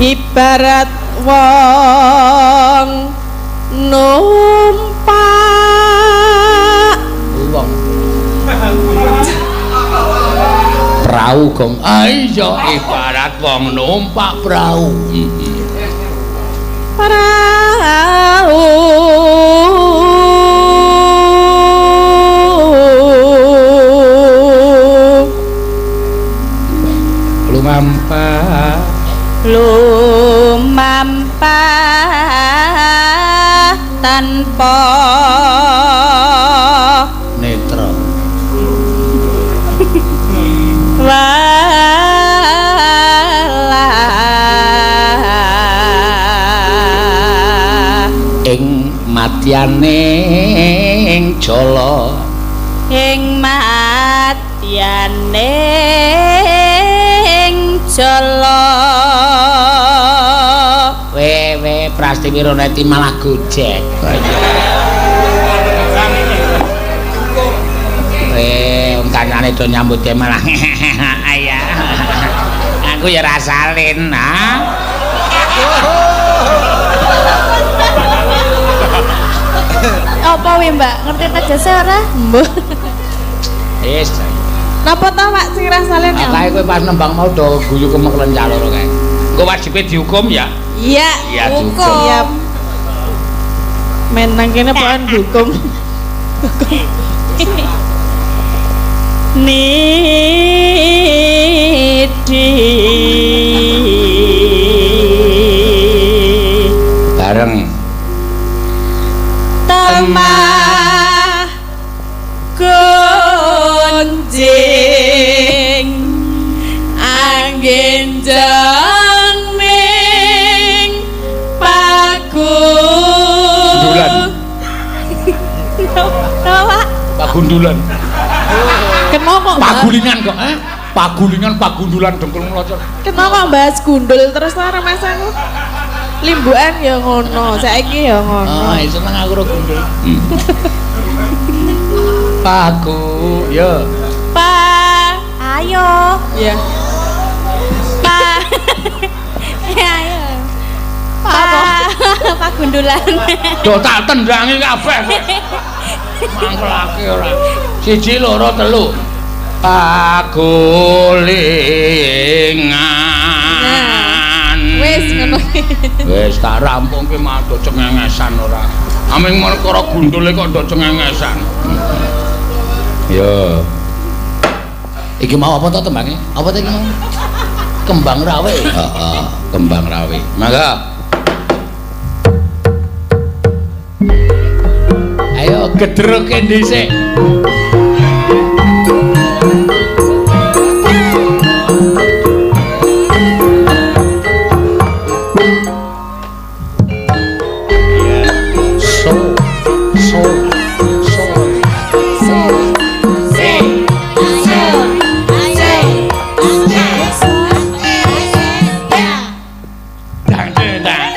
Ibarat wong numpak Wong. Prau gong. Ah iya ibarat wong numpak prau. Prau Lumampah lumampah tanpa netra. Walah Ing matyane ing jala ing matyane ing jala. We we Prastiwi Roneti malah gojek. We wong kancane do nyambut gawe malah ayah. Aku ya ra salin, ha. Apa wi Mbak? Ngerti tegese ora? Mbah. Wis. Napa ta Pak sing ra salin ya? Kae kowe pas nembang mau do guyu kemek lencak loro kae. Engko wajibe dihukum ya. Iya. Iya dihukum. Siap. Men nang kene pokoke hukum. Nidi Bareng temah gonjing angin jangming paku. Gundulan. Napa Pak? Pagundulan. Kena kok bahas, Pagulingan kok, eh? Pagulingan, pagundulan dengkul nglocor. kena kok bahas gundul terus ta Mas aku. Limbukan ya ngono, saiki ya ngono. Ah, seneng aku ro gundul. Paku, yo. Pa ayo Iya. pa ayo pa pagundulan. Do tak tendangi kabeh kowe. Mangkelake ora. Siji loro telu. Pagulingan. Wis ngono. Wis tak rampungke malah do cengengesan ora. Aming perkara gundule kok do cengengesan. Yo. Iki mau apa to tembange? Apa to iki mau? Kembang rawe. Heeh, kembang rawe. Mangga. Ayo gedroke dhisik. So so so so se so dang dang.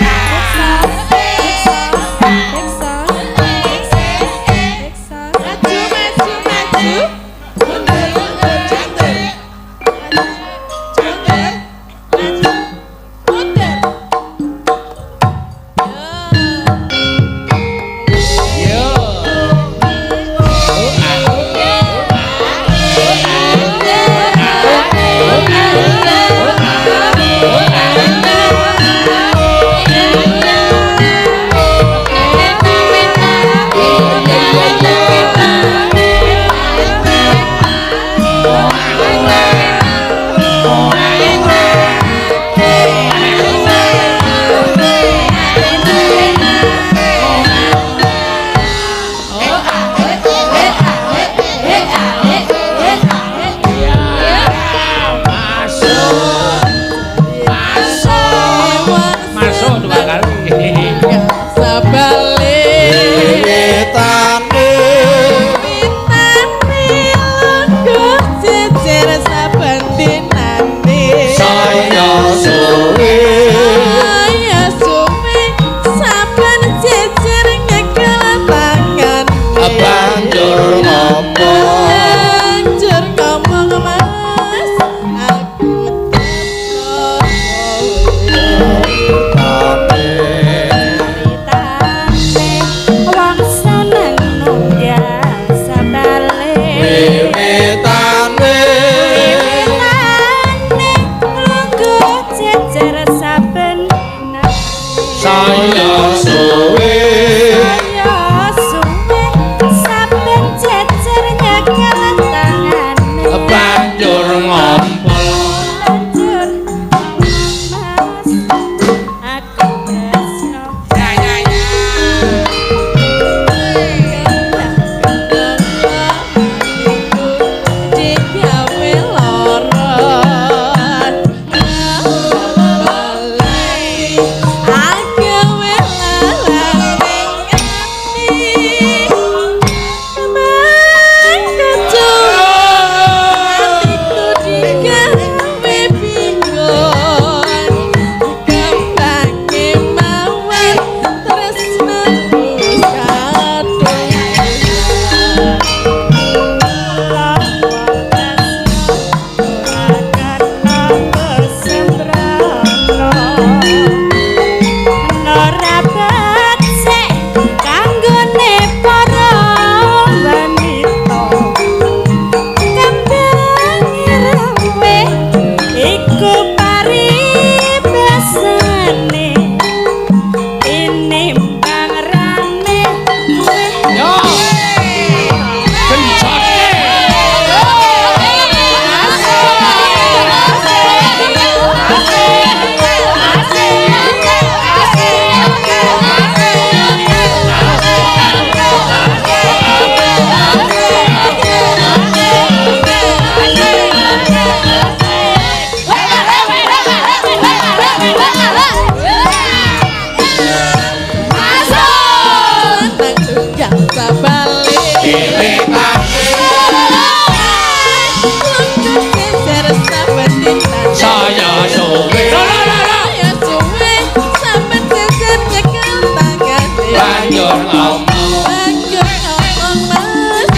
ngomong. Banjur ngomong Mas.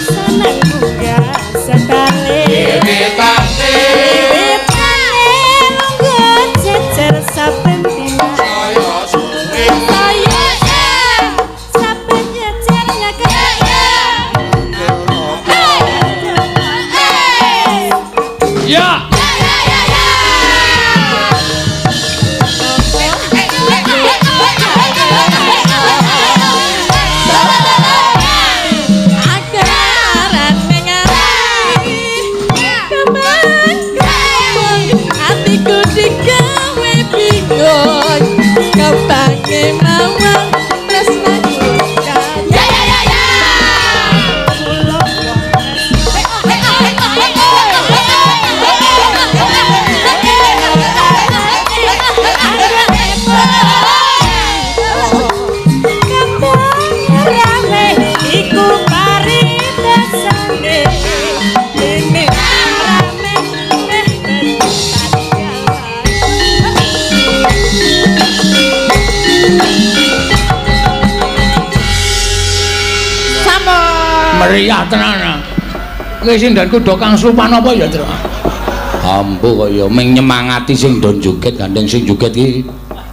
Seneng munggah setale. Wiwitane Wiwitane lungguh jejer saben dina. saya suwe. Saya saben jejer nyekel. Ya. Akaran ning ati atiku digawe bingung kembange mawar tresnaku. Ya ya ya ya. Kembang rame iku paridesane. Dene rame meh Sampun. Meriah tenan. Kuwi sindhenku do kang slupan apa ya, Tru? Ambo kok ya ming nyemangati sing do joget, gandeng sing joget iki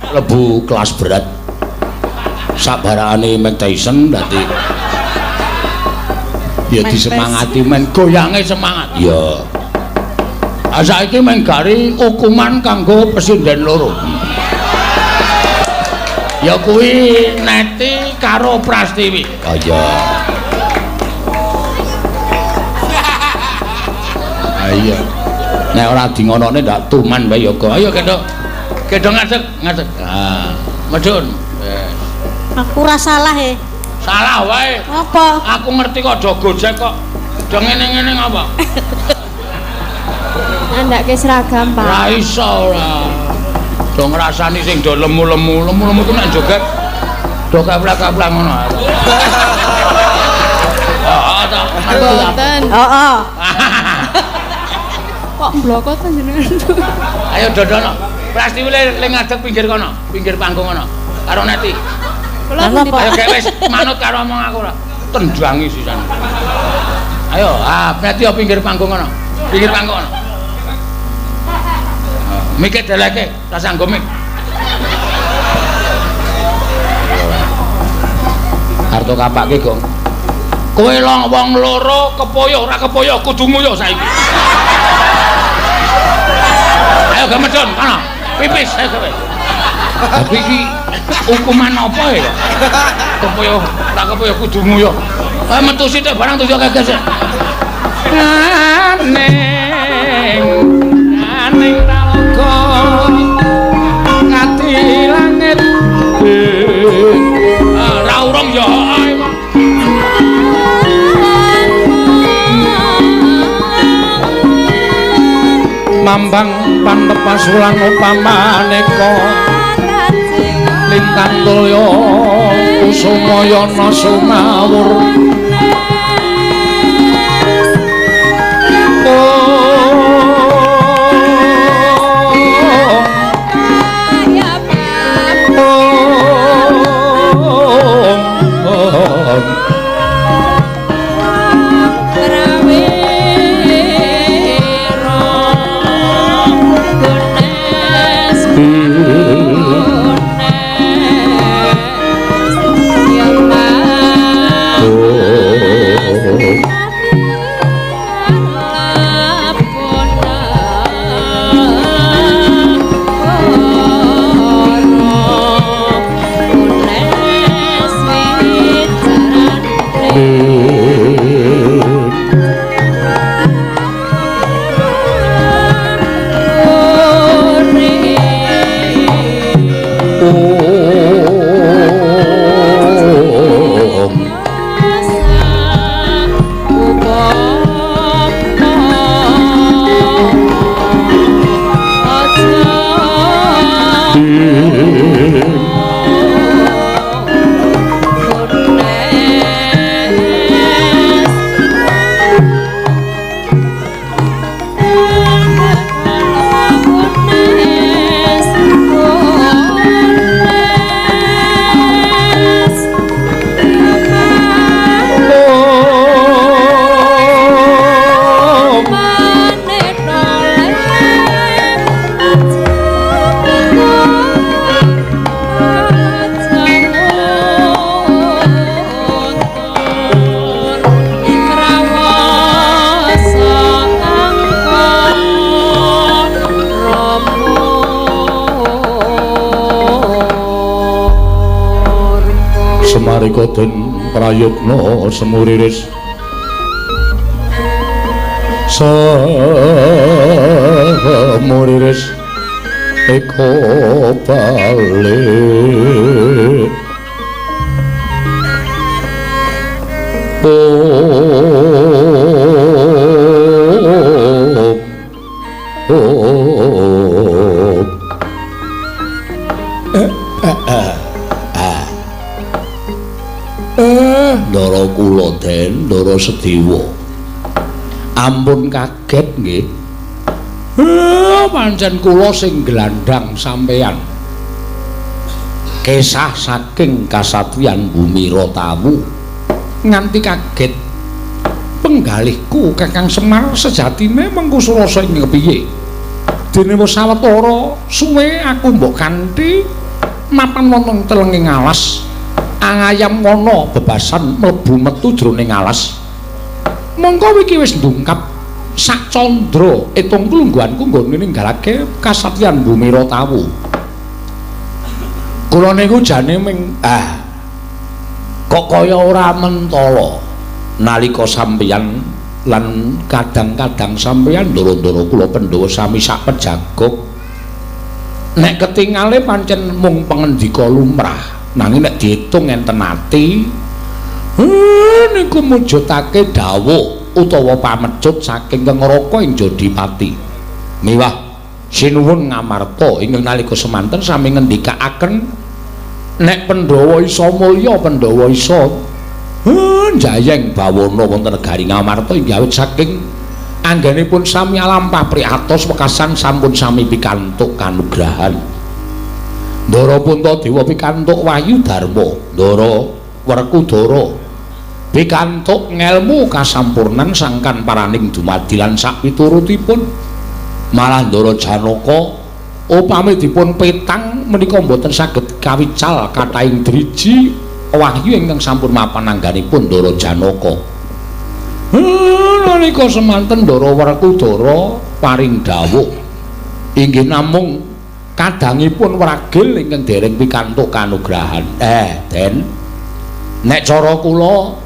klebu kelas berat. Sabarakane Mike Tyson dadi ya disemangati men goyange semangat. Ya. Ah saiki men gari hukuman kanggo pesinden loro. Ya kuwi Neti karo Prastiwi. Oh iya. Iya. Nek ora di ngonone ndak tuman wae ya kok. Ayo gendong. Gendong ngadeg, ngadeg. Ah, medhun. Wes. Aku ora salah e. Salah wae. Apa? Aku ngerti kok do gojek kok. Do ngene-ngene ngapa? Nandake seragam, Pak. Ora iso ora. Do ngrasani sing do lemu-lemu, lemu-lemu ku nek joget do kaplak-kaplak ngono. Oh, ta. Mboten. Heeh. Kok mblokot panjenengan. Ayo dodono. Prastiwi le ngadeg pinggir kono, pinggir panggung kono. Karo Neti. Kula pundi, Pak? Ayo gek wis manut karo omong aku ora. Tendangi sisan. Ayo, ah Neti yo pinggir panggung kono. Pinggir panggung kono. Mike deleke, ra sanggo mik. Arto kapake, Gong. Kowe wong loro kepoyo ora kepoyo kudu nguyuh saiki. Ayo gamedon kono. Pipis ayo kowe. Tapi iki hukuman apa ya? Kepoyo ora kepoyo kudu nguyuh. Ah metu sithik barang tuju kagas. Aning aning talaga ngati langit. Ora urung ya ae kok. Mambang panepasulan upamaneka lintang tulya kusumayana sumawur. Oh. Marika den prayitna semuriris semuriris eko balik. Ndara kula den, Ndara Sedewa. Ampun kaget nggih. Pancen kula sing glandhang sampeyan. Kesah saking kasatriyan Bumi Rotawu nganti kaget. Penggalihku Kakang Semar sejatine mengko surasa ing kepiye? Dene wis sawetara suwe aku mbok kanthi mapan wonten telenging alas. Angayam wana bebasan mlebu metu jroning alas. Mongko iki wis ndungkap sak candra etung klungguhanku nggone ninggalake kasatriyan Bumi Rotawu. Kula niku jane ming kok kaya ora mentala nalika sampeyan lan kadang-kadang sampeyan ndoro-ndoro kula Pandhawa sami sak pejagok. Nek ketingale pancen mung pangendika lumrah, nanging nek diitung enten ati niku mujudake dawuh utawa pamecut saking Kengraka ing Jodipati. Miwah sinuwun ngamarta ingkang nalika semanten sami ngendikaaken nek Pandhawa isa mulya, Pandhawa isa njayeng bawana wonten negari Ngamarta inggih awit saking anggenipun sami alampah priatos wekasan sampun sami pikantuk kanugrahan. Ndara Puntadewa pikantuk wahyu dharma, Ndara Werkudara pikantuk ngelmu kasampurnan sangkan paraning dumadi lan sakpiturutipun. Malah Ndara Janaka upami dipun petang menika mboten saged kawical kathahing driji wahyu ingkang sampun mapan angganipun Ndara Janaka. Nalika semanten Ndara Werkudara paring dawuh inggih namung kadangipun wragil ingkang dereng pikantuk kanugrahan. Den, nek cara kula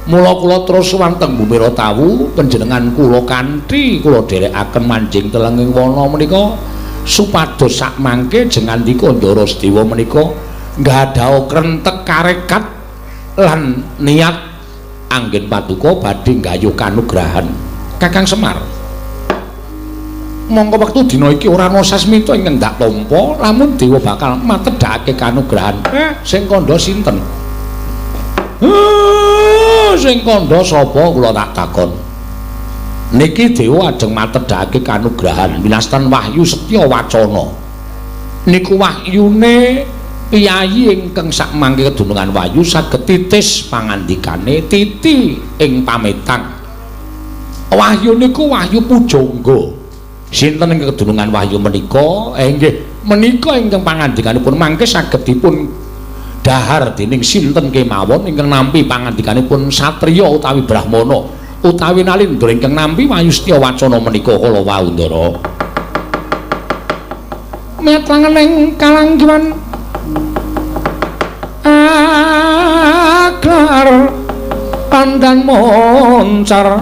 mula kula terus wonten Bumi Rotawu panjenengan kula kanthi kula dherekaken manjing telenging wana menika supados sakmangke jengandika Ndara Sedewa menika nggadaha krentek karekat lan niat anggen paduka badhe nggayuh kanugrahan. Kakang Semar, mongko wektu dina iki ora ana sasmita ingkang ndak tampa lamun dewa bakal matedhakake kanugrahan. Sing kandha sinten? Sing kandha sapa kula tak takon. Niki dewa ajeng matedhakake kanugrahan winastan wahyu setya wacana. Niku wahyune piyayi ingkang sakmangke kedunungan wahyu saged titis pangandikane titi ing pametang. Wahyu niku wahyu pujangga. Sinten ingkang kedunungan wahyu menika? Nggih, menika ingkang pangandikanipun mangke saged dipun dahar dening sinten kemawon ingkang nampi pangandikanipun satriya utawi brahmana utawi nalindra ingkang nampi wahyu setya wacana menika kala wau Ndara. Metlangening kalanggiwan aklar pandan moncar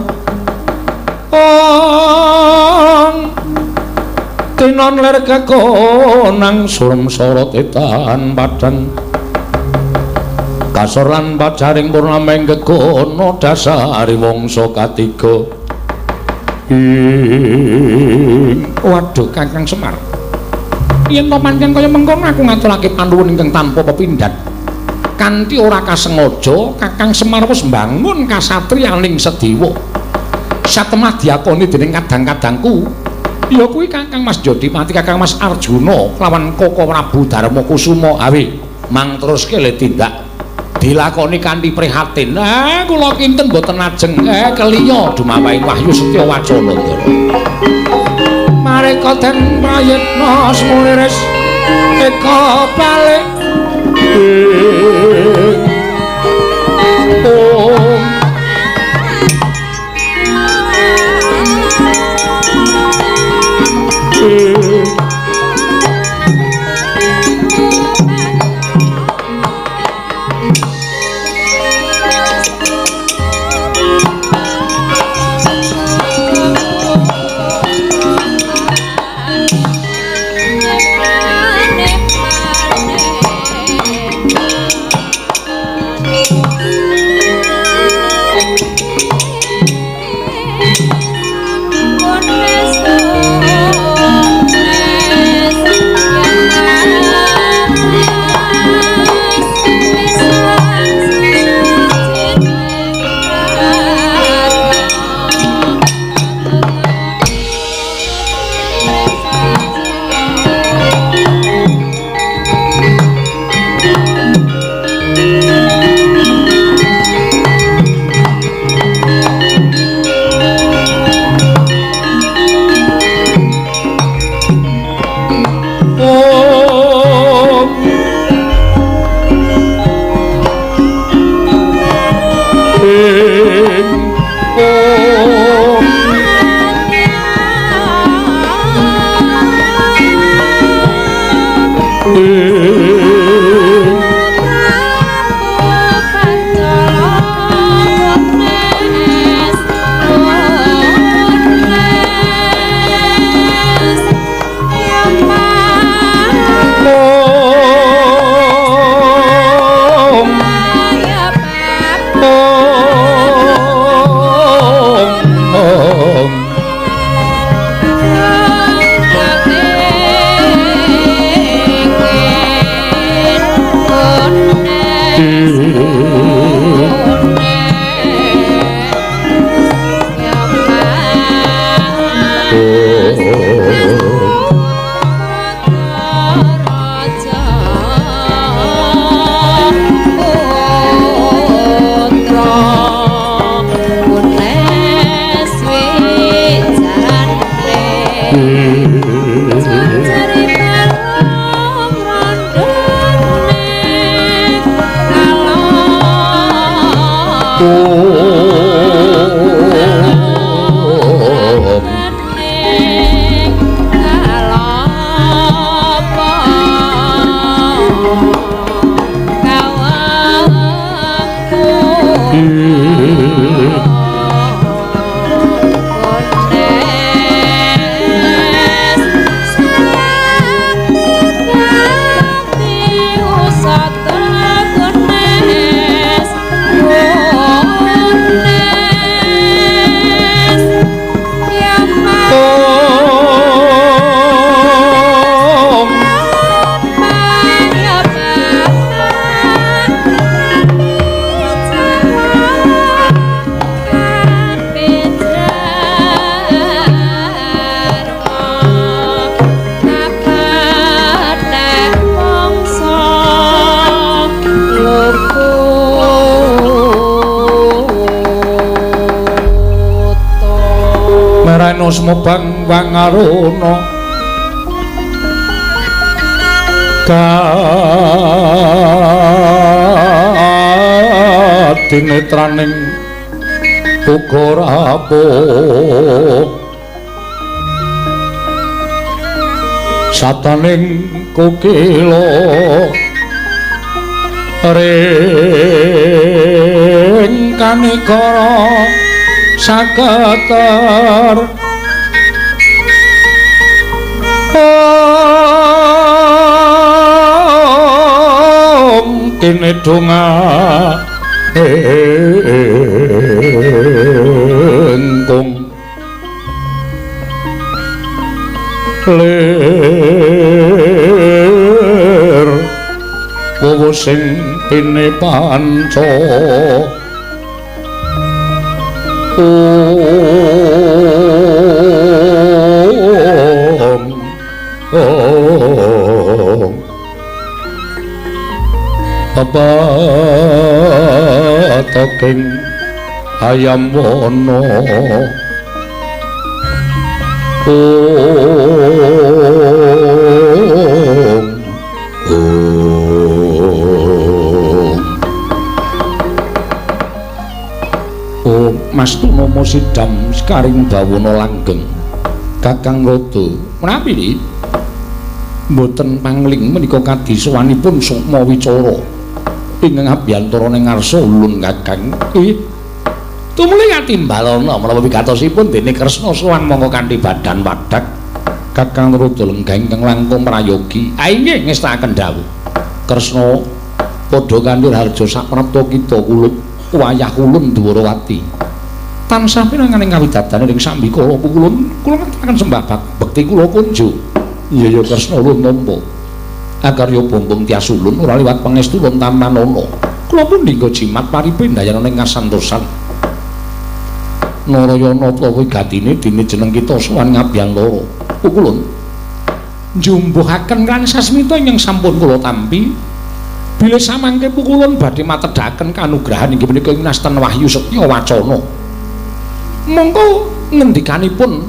ong tinon ler kekonang surem sorot etan padang kasor lan pacaring purnama ing kekono dasari wangsa katiga. Waduh Kakang Semar, yen to pancen kaya mengkono aku ngaturake panuwun ingkang tanpa pepindhan. Kanthi ora kasengaja Kakang Semar wis mbangun kasatriyaning Sedewa. Satemah diakoni dening kadang-kadangku ya kuwi Kakang Mas Jodipati, Kakang Mas Arjuna lawan Koko Prabu Darma Kusuma. Awi mang teruske le tindak dilakoni kanthi prihatin. Kula kinten mboten ajeng keliya dumawaing wahyu setya wacana Ndara. Mareka den prayitna smuliris eka balik om. Sumebang wangaruna kadinetraning uga rapuh sataning kokila ring kanikara saketer kene donga engkung lir wowo sing pine panca om pepatoking ayam wono om om om Mas Tunomo sidam sekaring bawono langgeng Kakang Rada menawi nggih mboten pangling menika kadisowanipun sukma wicara ingkang abiyantara ning ngarsa ulun Kakang. Tumuli katimbalana menapa wigatosipun dene Kresna sowan mongko kanthi badan wadhak Kakang Rada lenggah ingkang langkung prayogi. Inggih ngestakaken dawuh. Kresna padha kanthi harja saprapta kita kulup wayah ulun Dwarawati. Tansah pinanganing kawidadane ring sambikala kulun kula ngaturaken sembah bekti kula kunjuk. Iya ya Kresna ulun nampa. Akarya bombong tias ulun ora liwat pangestu ulun tamanana. Kula pun dinggo jimat paripendayana ing kasantosan. Narayana utawa gatine dene jeneng kita sowan ngabiyantara. Pukulun njumbuhaken kan sasmita ingkang sampun kula tampi. Bilih samangke pukulun badhe matedhaken kanugrahan inggih menika ing nasten wahyu setya wacana. Mongko ngendikanipun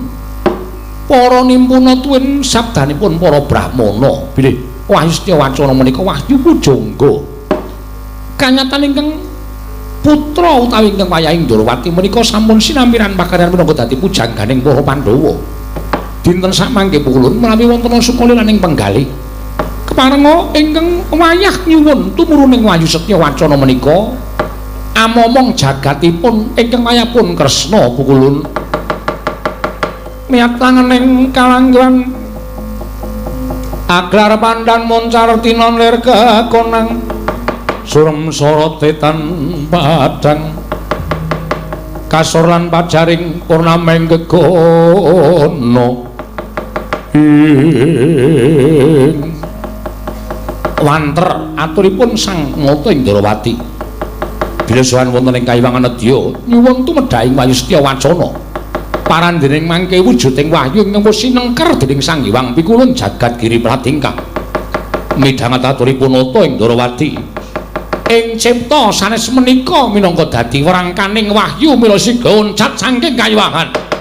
para nimpuna tuwin sabdanipun para brahmana bilih wahyu setya wacana menika wahyu pujangga. Kanyatan ingkang putra utawi ingkang wayahing Ndorowati menika sampun sinampiran pakaryan minangka dadi pujangganing para Pandhawa. Dinten samangke pukulun menawi wonten sukalilaning penggalih Kaparenga ingkang wayah nyuwun tumuruning wahyu setya wacana menika amomong jagatipun ingkang wayahpun Kresna pukulun. Niat langening kalangguhan aglar pandan moncar tinon lir kekonang surem sorote tan padang kasor lan pajaring purnameng gegono ing wanter aturipun Sang Nata Indrawati. Bila sowan wonten ing Kayiwangan Nedya nyuwun tumedhaing wahyu setya wacana parandening mangke wujuding wahyu ingkang wis sinengker dening Sang Hyang Pikulun jagat giri pratingkah. Midhanget aturipun Nata Indrawati ing cipta sanes menika minangka dadi werangkaning wahyu mila siga uncat saking Kayiwangan.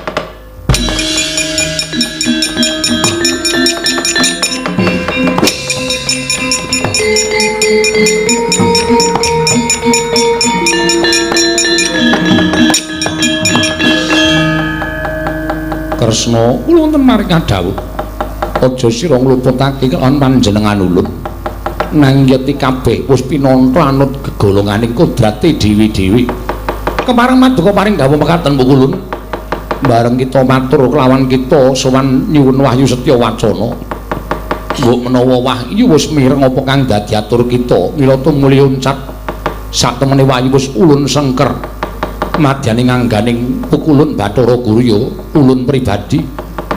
Kresna kula wonten maring dawuh aja sira ngluputake lan panjenengan ulun nanging yeti kabeh wis pinantha anut gegolonganing kodrate dewi-dewi. Kepareng maduka paring dawuh mekaten pukulun bareng kita matur kelawan kita sowan nyuwun wahyu setya wacana. Mbok menawa wahyu wis mireng apa kang dadi atur kita mila tumuli uncat satemene wahyu wis ulun sengker madyaning angganing pukulun Bathara Guru ya ulun pribadi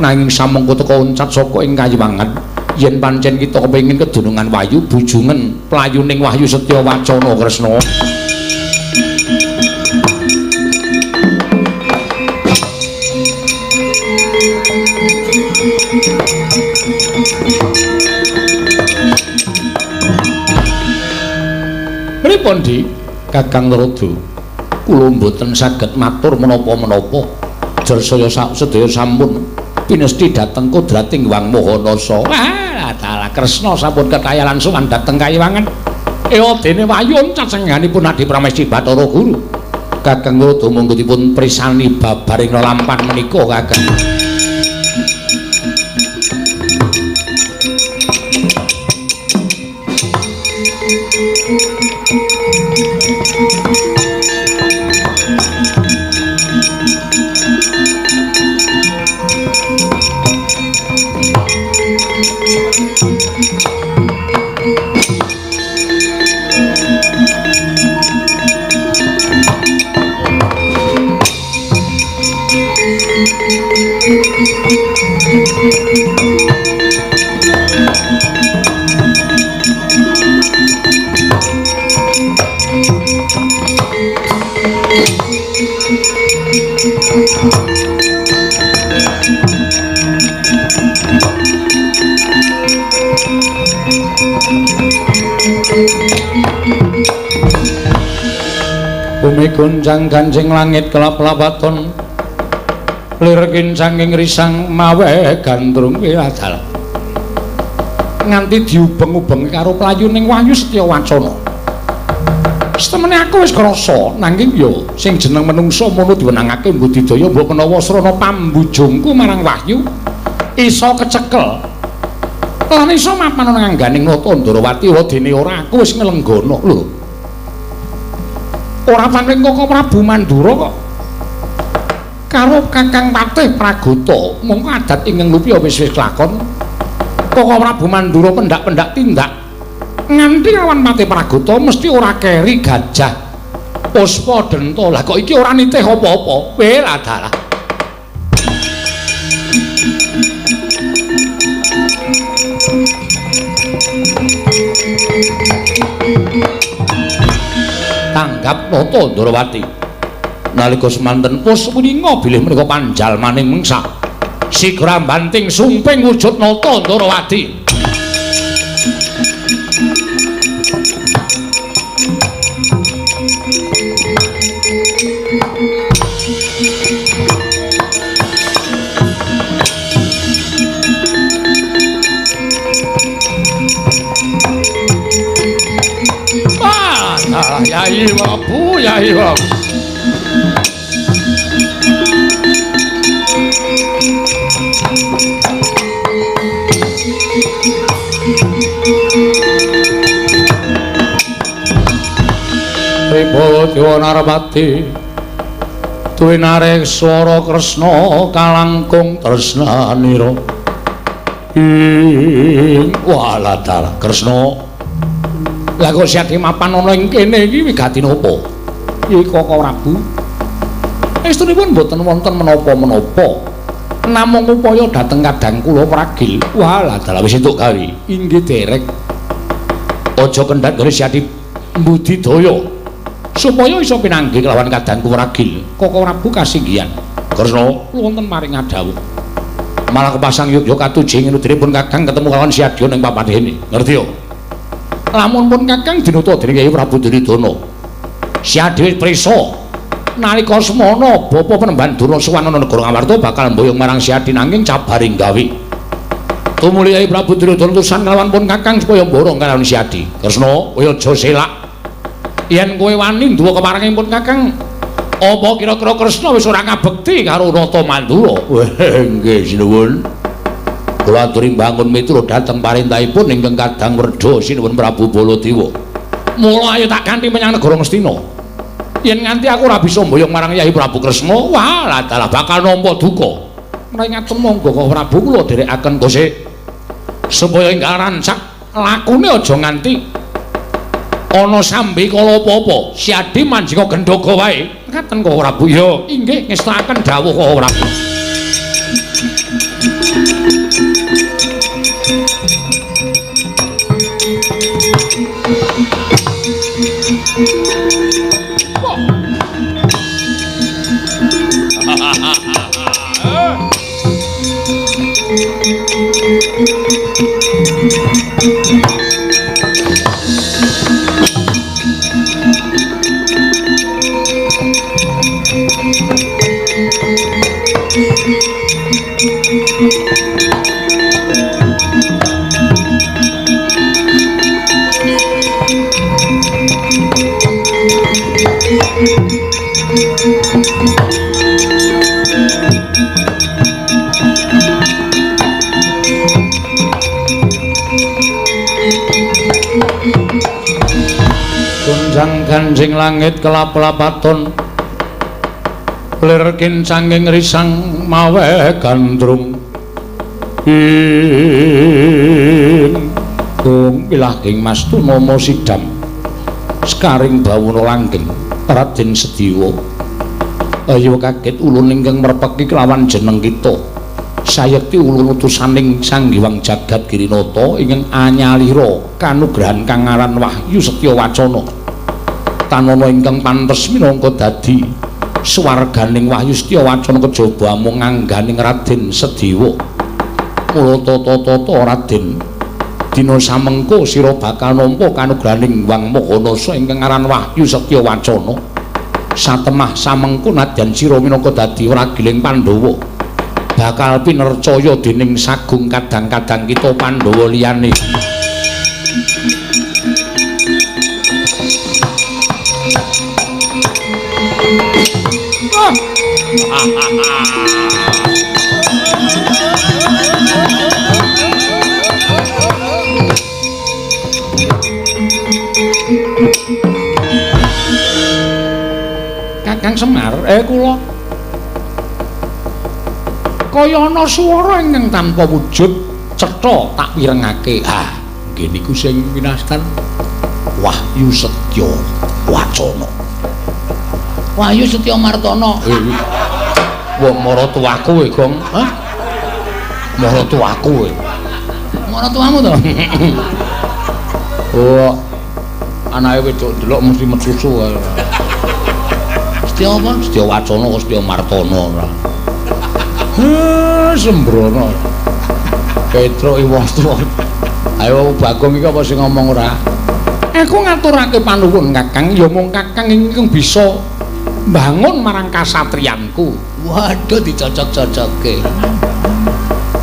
nanging samengko teka uncat saka ing Kayiwangan yen pancen kita kepengin kedunungan wahyu bujungen playuning wahyu setya wacana Kresna. Pripun Dik? Kakang Narada kula mboten saged matur menapa-menapa. Jersaya sedaya sampun pinesti dhateng kodrating Hyang Maha Nasa. Wah, dalah Kresna sampun ketayalan sowan dhateng Kayiwangan. Ewa dene wahyu cacengganipun Adi Pramesti Bathara Guru. Kakang Narada monggo dipun prisani babaring lelampan menika Kakang. Bumi goncang gancing langit kelap-lapaton lir kincanging risang mawe gandrung wiladal nganti diubeng-ubeng karo playuning wahyu setya wacana. Setemene aku wis krasa nanging ya sing jeneng menungsa mono diwenangake mbudidaya mbok menawa srana pambujungku marang wahyu iso kecekel lan iso mapan nang angganing Nata Ndrawati wadene ora aku wis nglenggana lho. Ora paring Koko Prabu Mandura kok karo Kakang Patih Pragota mongko adat ingkang lupi wis wis lakon. Koko Prabu Mandura pendak-pendak tindak nganti lawan Patih Pragota mesti ora keri gajah puspa denta. Lah kok iki ora nitih apa-apa. Weh dalah. Tanggap Nata Ndrawati nalika semanten pus wininga bilih menika panjalmaning mengsa sigra banting sumping wujud Nata Ndrawati. Yai Prabu, Yai Prabu. Ribo Dewa Narpati tuwinarek swara Kresna kalangkung tresnanira. Ing walah dalah Kresna. Lah kok Syadi mapan ana ing kene iki wigati napa? Iki Koko Prabu. Estunipun mboten wonten menapa-menapa. Namung upaya dhateng kadang kula pragil. Walah dalah wis entuk gawe. Inggih derek. Aja kendhat gone Syadi mbudidaya. Supaya iso pinanggih kelawan kadangku ragil. Koko Prabu kasinggihan. Kresna wonten maring ngadhawuh. Malah kepasang yogya katuji nudripun Kakang ketemu kelawan Syadya ning papan dene. Ngerti yo? Lamun pun Kakang dinuta dening Kyai Prabu Duryudana. Syadya wis prisa nalika semana bapa Penemban Durna sowan ana negara Ngamarta bakal mboyong marang Syadya nanging cabaring gawe. Tumuli Kyai Prabu Duryudana tusan kelawan pun Kakang supaya mborong kalawan Syadya. Kresna, kowe aja selak. Yen kowe wani nduwa keparenging pun Kakang, apa kira-kira Kresna wis ora ngabekti karo Nata Mandura? Nggih sinuwun. Kula aturi mbangun miturut dhateng parentahipun ingkang kadang werda sinuwun Prabu Baladewa. Mula ayo tak kanthi menyang negara Ngastina. Yen nganti aku ora bisa mboyong marang Yai Prabu Kresna, wah dalah bakal nampa duka. Menawi ngaten monggo Koko Prabu kula dherekaken kosek supaya enggal rancak lakune aja nganti ana sambi kala apa-apa. Syadi manjinga gendhoga wae. Ngaten Koko Prabu. Ya, inggih ngestakaken dawuh Koko Prabu. Gonjang ganjing langit kelap-lapaton lir kincanging risang mawe gandrung ing gung pilahing mas tunama sidam sekaring bawana langgeng Raden Sediwa. Ayo kaget ulun ingkang merpeki kelawan jeneng kita sayekti ulun utusaning Sang Hyang Jagat Girinata ingkang anyalira kanugrahan kang aran Wahyu Setya Wacana tanana ingkang pantes minangka dadi swarganing Wahyu Setya Wacana kejaba amung ngangganing Raden Sediwa. Mula tata-tata Raden dina samengko sira bakal nampa kanugrahaning Hyang Mahanasa ingkang aran Wahyu Setya Wacana. Satemah samengko nadyan sira minangka dadi wragiling Pandhawa bakal pinercaya dening sagung kadang-kadang kita Pandhawa liyane. Kakang Semar, kula kaya ana swara ingkang tanpa wujud cetha tak pirengake. Ah, nggih niku sing winastan Wahyu Setya Wacana. Wahyu Setya Martana. Wong maratuwaku e, Gong. Hah? Maratuwaku e. Maratuwamu to? Oh. Anake wedok ndelok mesti mesusu. Setya apa? Setya Wacana kok Setya Martana ora. Heh, sembrono. Petruk wong tuwa. Ayo Bagong iki apa sing ngomong ora? Aku ngaturake panuwun Kakang, ya mung Kakang ingkang bisa mbangun marang kasatriyanku. Waduh, dicocok-cocokke.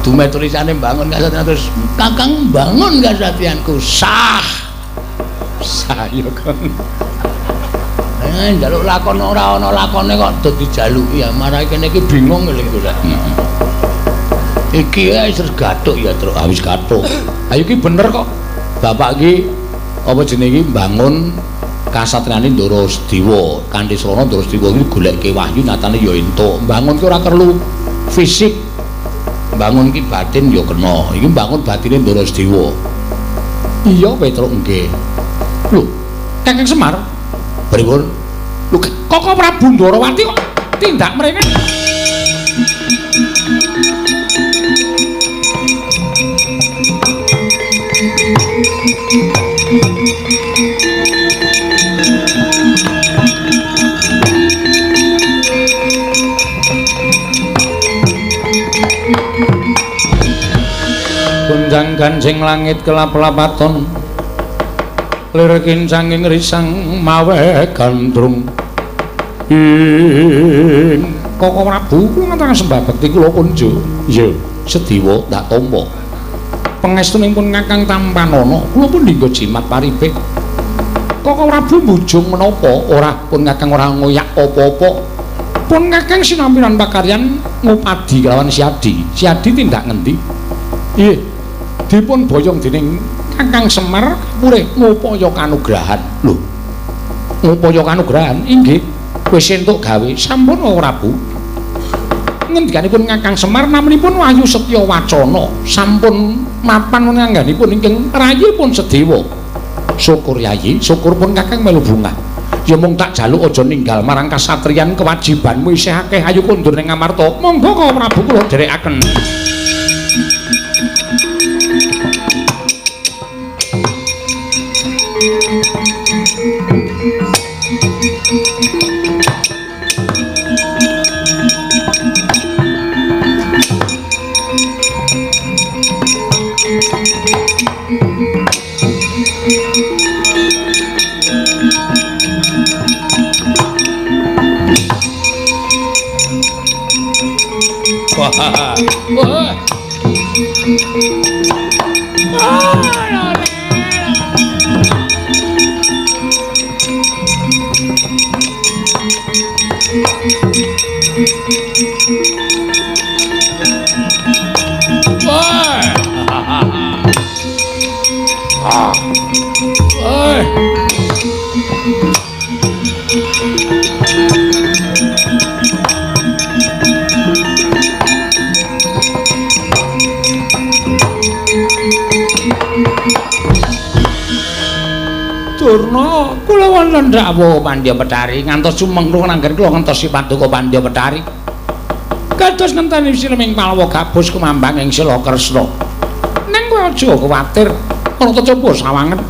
Dume tulisane mbangun kasatriyan terus Kakang mbangun kasatriyanku. Sah. Sah ya, Kang. Njaluk lakon ora ana lakone kok do dijaluki ya marai kene iki bingung lho iku. Iki wis gathuk ya, Truk. Ah wis gathuk. Ayo iki bener kok. Bapak iki apa jenenge iki mbangun kasatriyane Ndara Sediwa. Kanthi srana Ndara Sediwa iki goleke wahyu nyatane ya entuk. Mbangun ki ora perlu fisik. Mbangun ki batin ya kena. Iki mbangun batine Ndara Sediwa. Iya Petruk nggih. Lho, Kakang Semar. Pripun? Lho, Koko Prabu Ndorowati kok tindak mrene? Gonjang ganjing langit kelap-lapaton, lir kincanging risang mawe gandrung. Ing Koko Prabu kula ngantos sembah bekti kula kunjo. Iya, Sediwa tak tampa. Pangestunipun Kakang Tampanana, kula pun dinggo jimat paripih. Koko Prabu mbujung menapa ora pun Kakang ora ngoyak apa-apa. Pun Kakang sinampiran pakaryan ngupadi kelawan Siadi. Siadi tindak ngendi? Nggih, dipun boyong dening Kakang Semar purih ngupaya kanugrahan. Lho, ngupaya kanugrahan? Inggih, wis entuk gawe. Sampun Prabu. Ngendikanipun Kakang Semar naminipun Wahyu Setya Wacana sampun mapan ngangganipun ingkang rayipun Sedewa. Syukur Yayi, syukur pun Kakang melu bungah. Ya mung tak jaluk aja ninggal marang kasatriyan kewajibanmu isih akeh, ayo kondur ning Amarta. Monggo Koko Prabu kula dherekaken. Wah. Wah. Durna, kula wonten dawuh Pandya Betari ngantos sumengkung nanggen kula ngentosi paduka Pandya Betari. Kados ngenteni sileming Palwa gabus kumambang ing Sila Kresna. Ning kowe aja kuwatir, ora coba sawangen.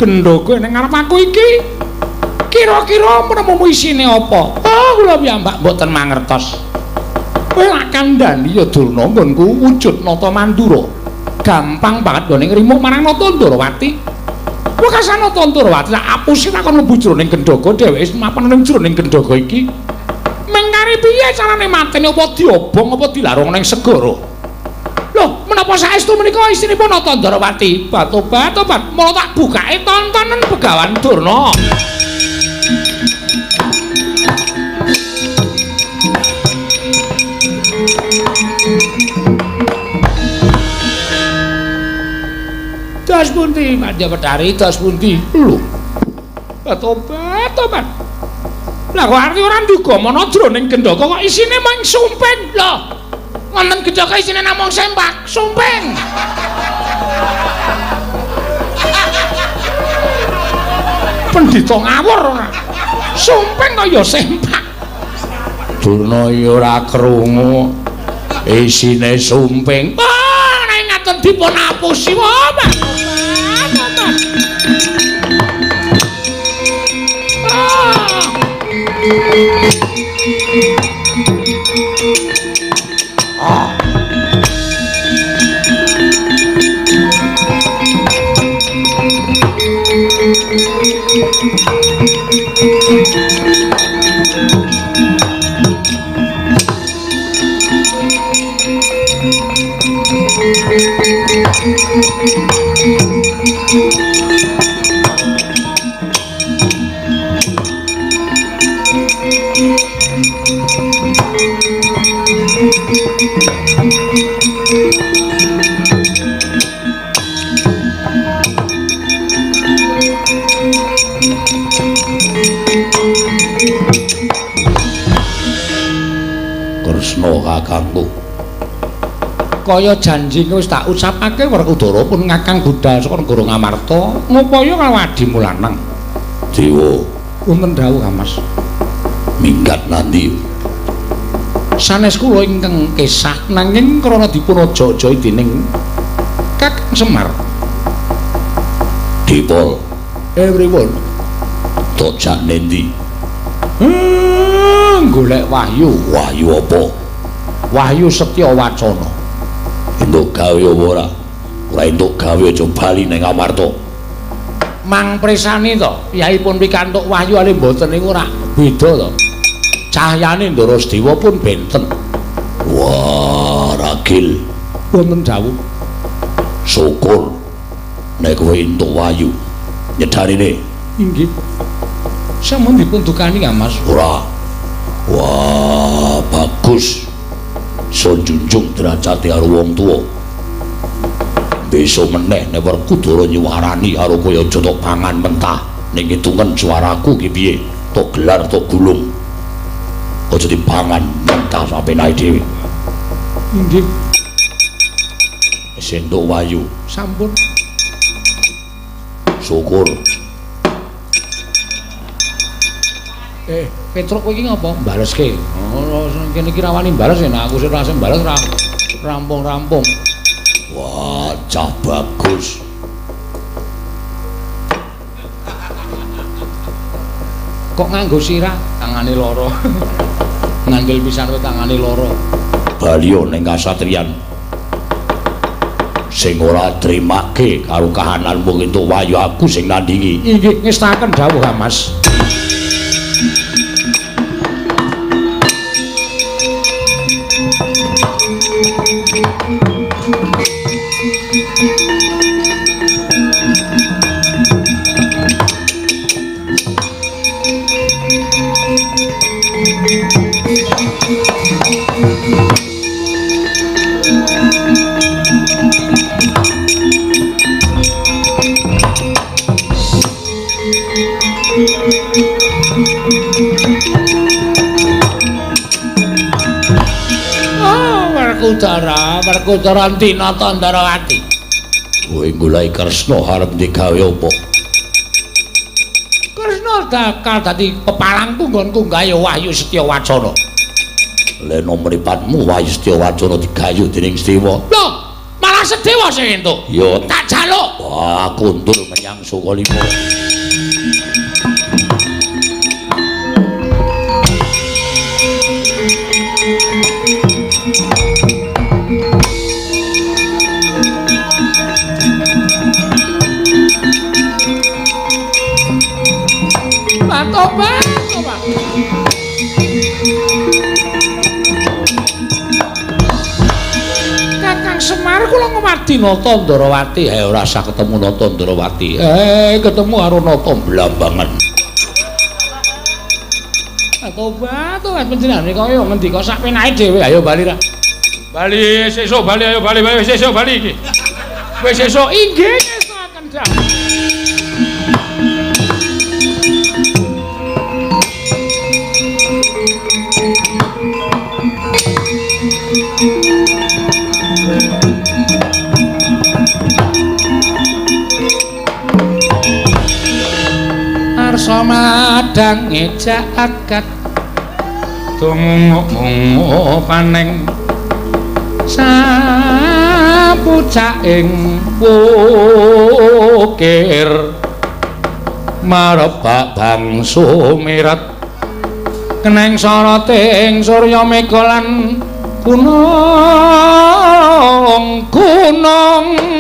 Gendhoga ning ngarep aku iki. Kira-kira menemumu isine apa? Oh, kula piyambak mboten mangertos. Kowe lak kandhani ya Durna nggonku wujud Nata Mandura. Gampang banget nggone ngrimo marang Nata Ndorowati. Wekasan Nata Ndorowati tak apusi takon mlebu jroning gendhoga dheweke mapan ning jroning gendhoga iki. Mengkari piye carane mateni apa diobong apa dilarung ning segara? Lho, menapa saestu menika istinipun Nata Ndorowati? Batobat-tobat, mula tak bukake tontonen Begawan Durna. Das pundi Pandya Betari, das pundi? Lho. Tobat, tobat. Lah kok arti ora nduga mana jroning gendhoga kok isine mung sumping. Lho. Wonten gendhoga isine namung sempak, sumping. Pendhita ngawur ora. Sumping kok ya sempak. Durna ya ora krungu isine sumping. Ah, nek ngaten dipun apusi wae. Kresna kakangku. Kaya janji wis tak ucapake Werkudara pun ngakang budal saka negara Ngamarta ngupaya karo adimu lanang. Dewa, wonten dawuh Kang Mas. Minggat nanti. Sanes kula ingkang kesah nanging krana dipun aja-aja dening Kakang Semar. Dipol. Pripun? Tojak nendi? Golek wahyu. Wahyu apa? Wahyu Setya Wacana. Entuk gawe apa ora? Ora entuk gawe aja bali ning Amarta. Mang presani to, piyahipun pikantuk wahyu ale mboten niku ora beda to. Cahyane Ndara Sedewa pun benten. Wah, ragil. Wonten dawuh. Syukur nek kowe entuk wahyu. Nyedarine. Inggih. Sampun dipun dukani Kang Mas? Ora. Wah, bagus. Sun junjung derajate karo wong tuwa. Besok meneh nek Werkudara nyuwarani karo kowe aja tok pangan mentah. Ning hitungen suaraku ki piye? Tok gelar tok gulung. Aja dipangan mentah sampe nae dhewe. Inggih. Wis entuk wahyu. Sampun. Syukur. Petruk kowe iki ngapa? Baleske. Oh, kene iki rawani bales nek aku sing ora sing bales ra rampung-rampung. Wah, cah bagus. Kok nganggo sirah? Tangane loro. Ngandel pisan kowe tangane loro. Baliyo ning kasatriyan. Sing ora trimake karo kahananmu entuk wahyu aku sing nandingi. Inggih, ngestaken dawuh Kang Mas. Werkudara, Werkudara Nata Ndarawati. Kowe goleki Kresna arep digawe apa? Kresna bakal dadi pepalangku nggonku gawe wahyu Setya Wacana. Leno mripatmu wahyu Setya Wacana digayu dening Sedewa. Lho, malah Sedewa sing entuk. Ya tak jaluk. Wah, kundur menyang Sukalima. Tobat, tobat. Kakang Semar kula ngwadi Nata Ndarawati. Ora usah ketemu Nata Ndarawati. Ketemu karo Nata Blambangan. Tobat, tobat panjenengane kaya ngendika sak penake dhewe. Ayo bali ra. Bali sesuk bali, ayo bali bali sesuk bali iki. Wis sesuk inggih ngestokaken dawuh. Arsa madang jagat tumung-mungu paneng sapucaking wukir marebak bangsu miret keneng soroting surya mega lan gunung gunung.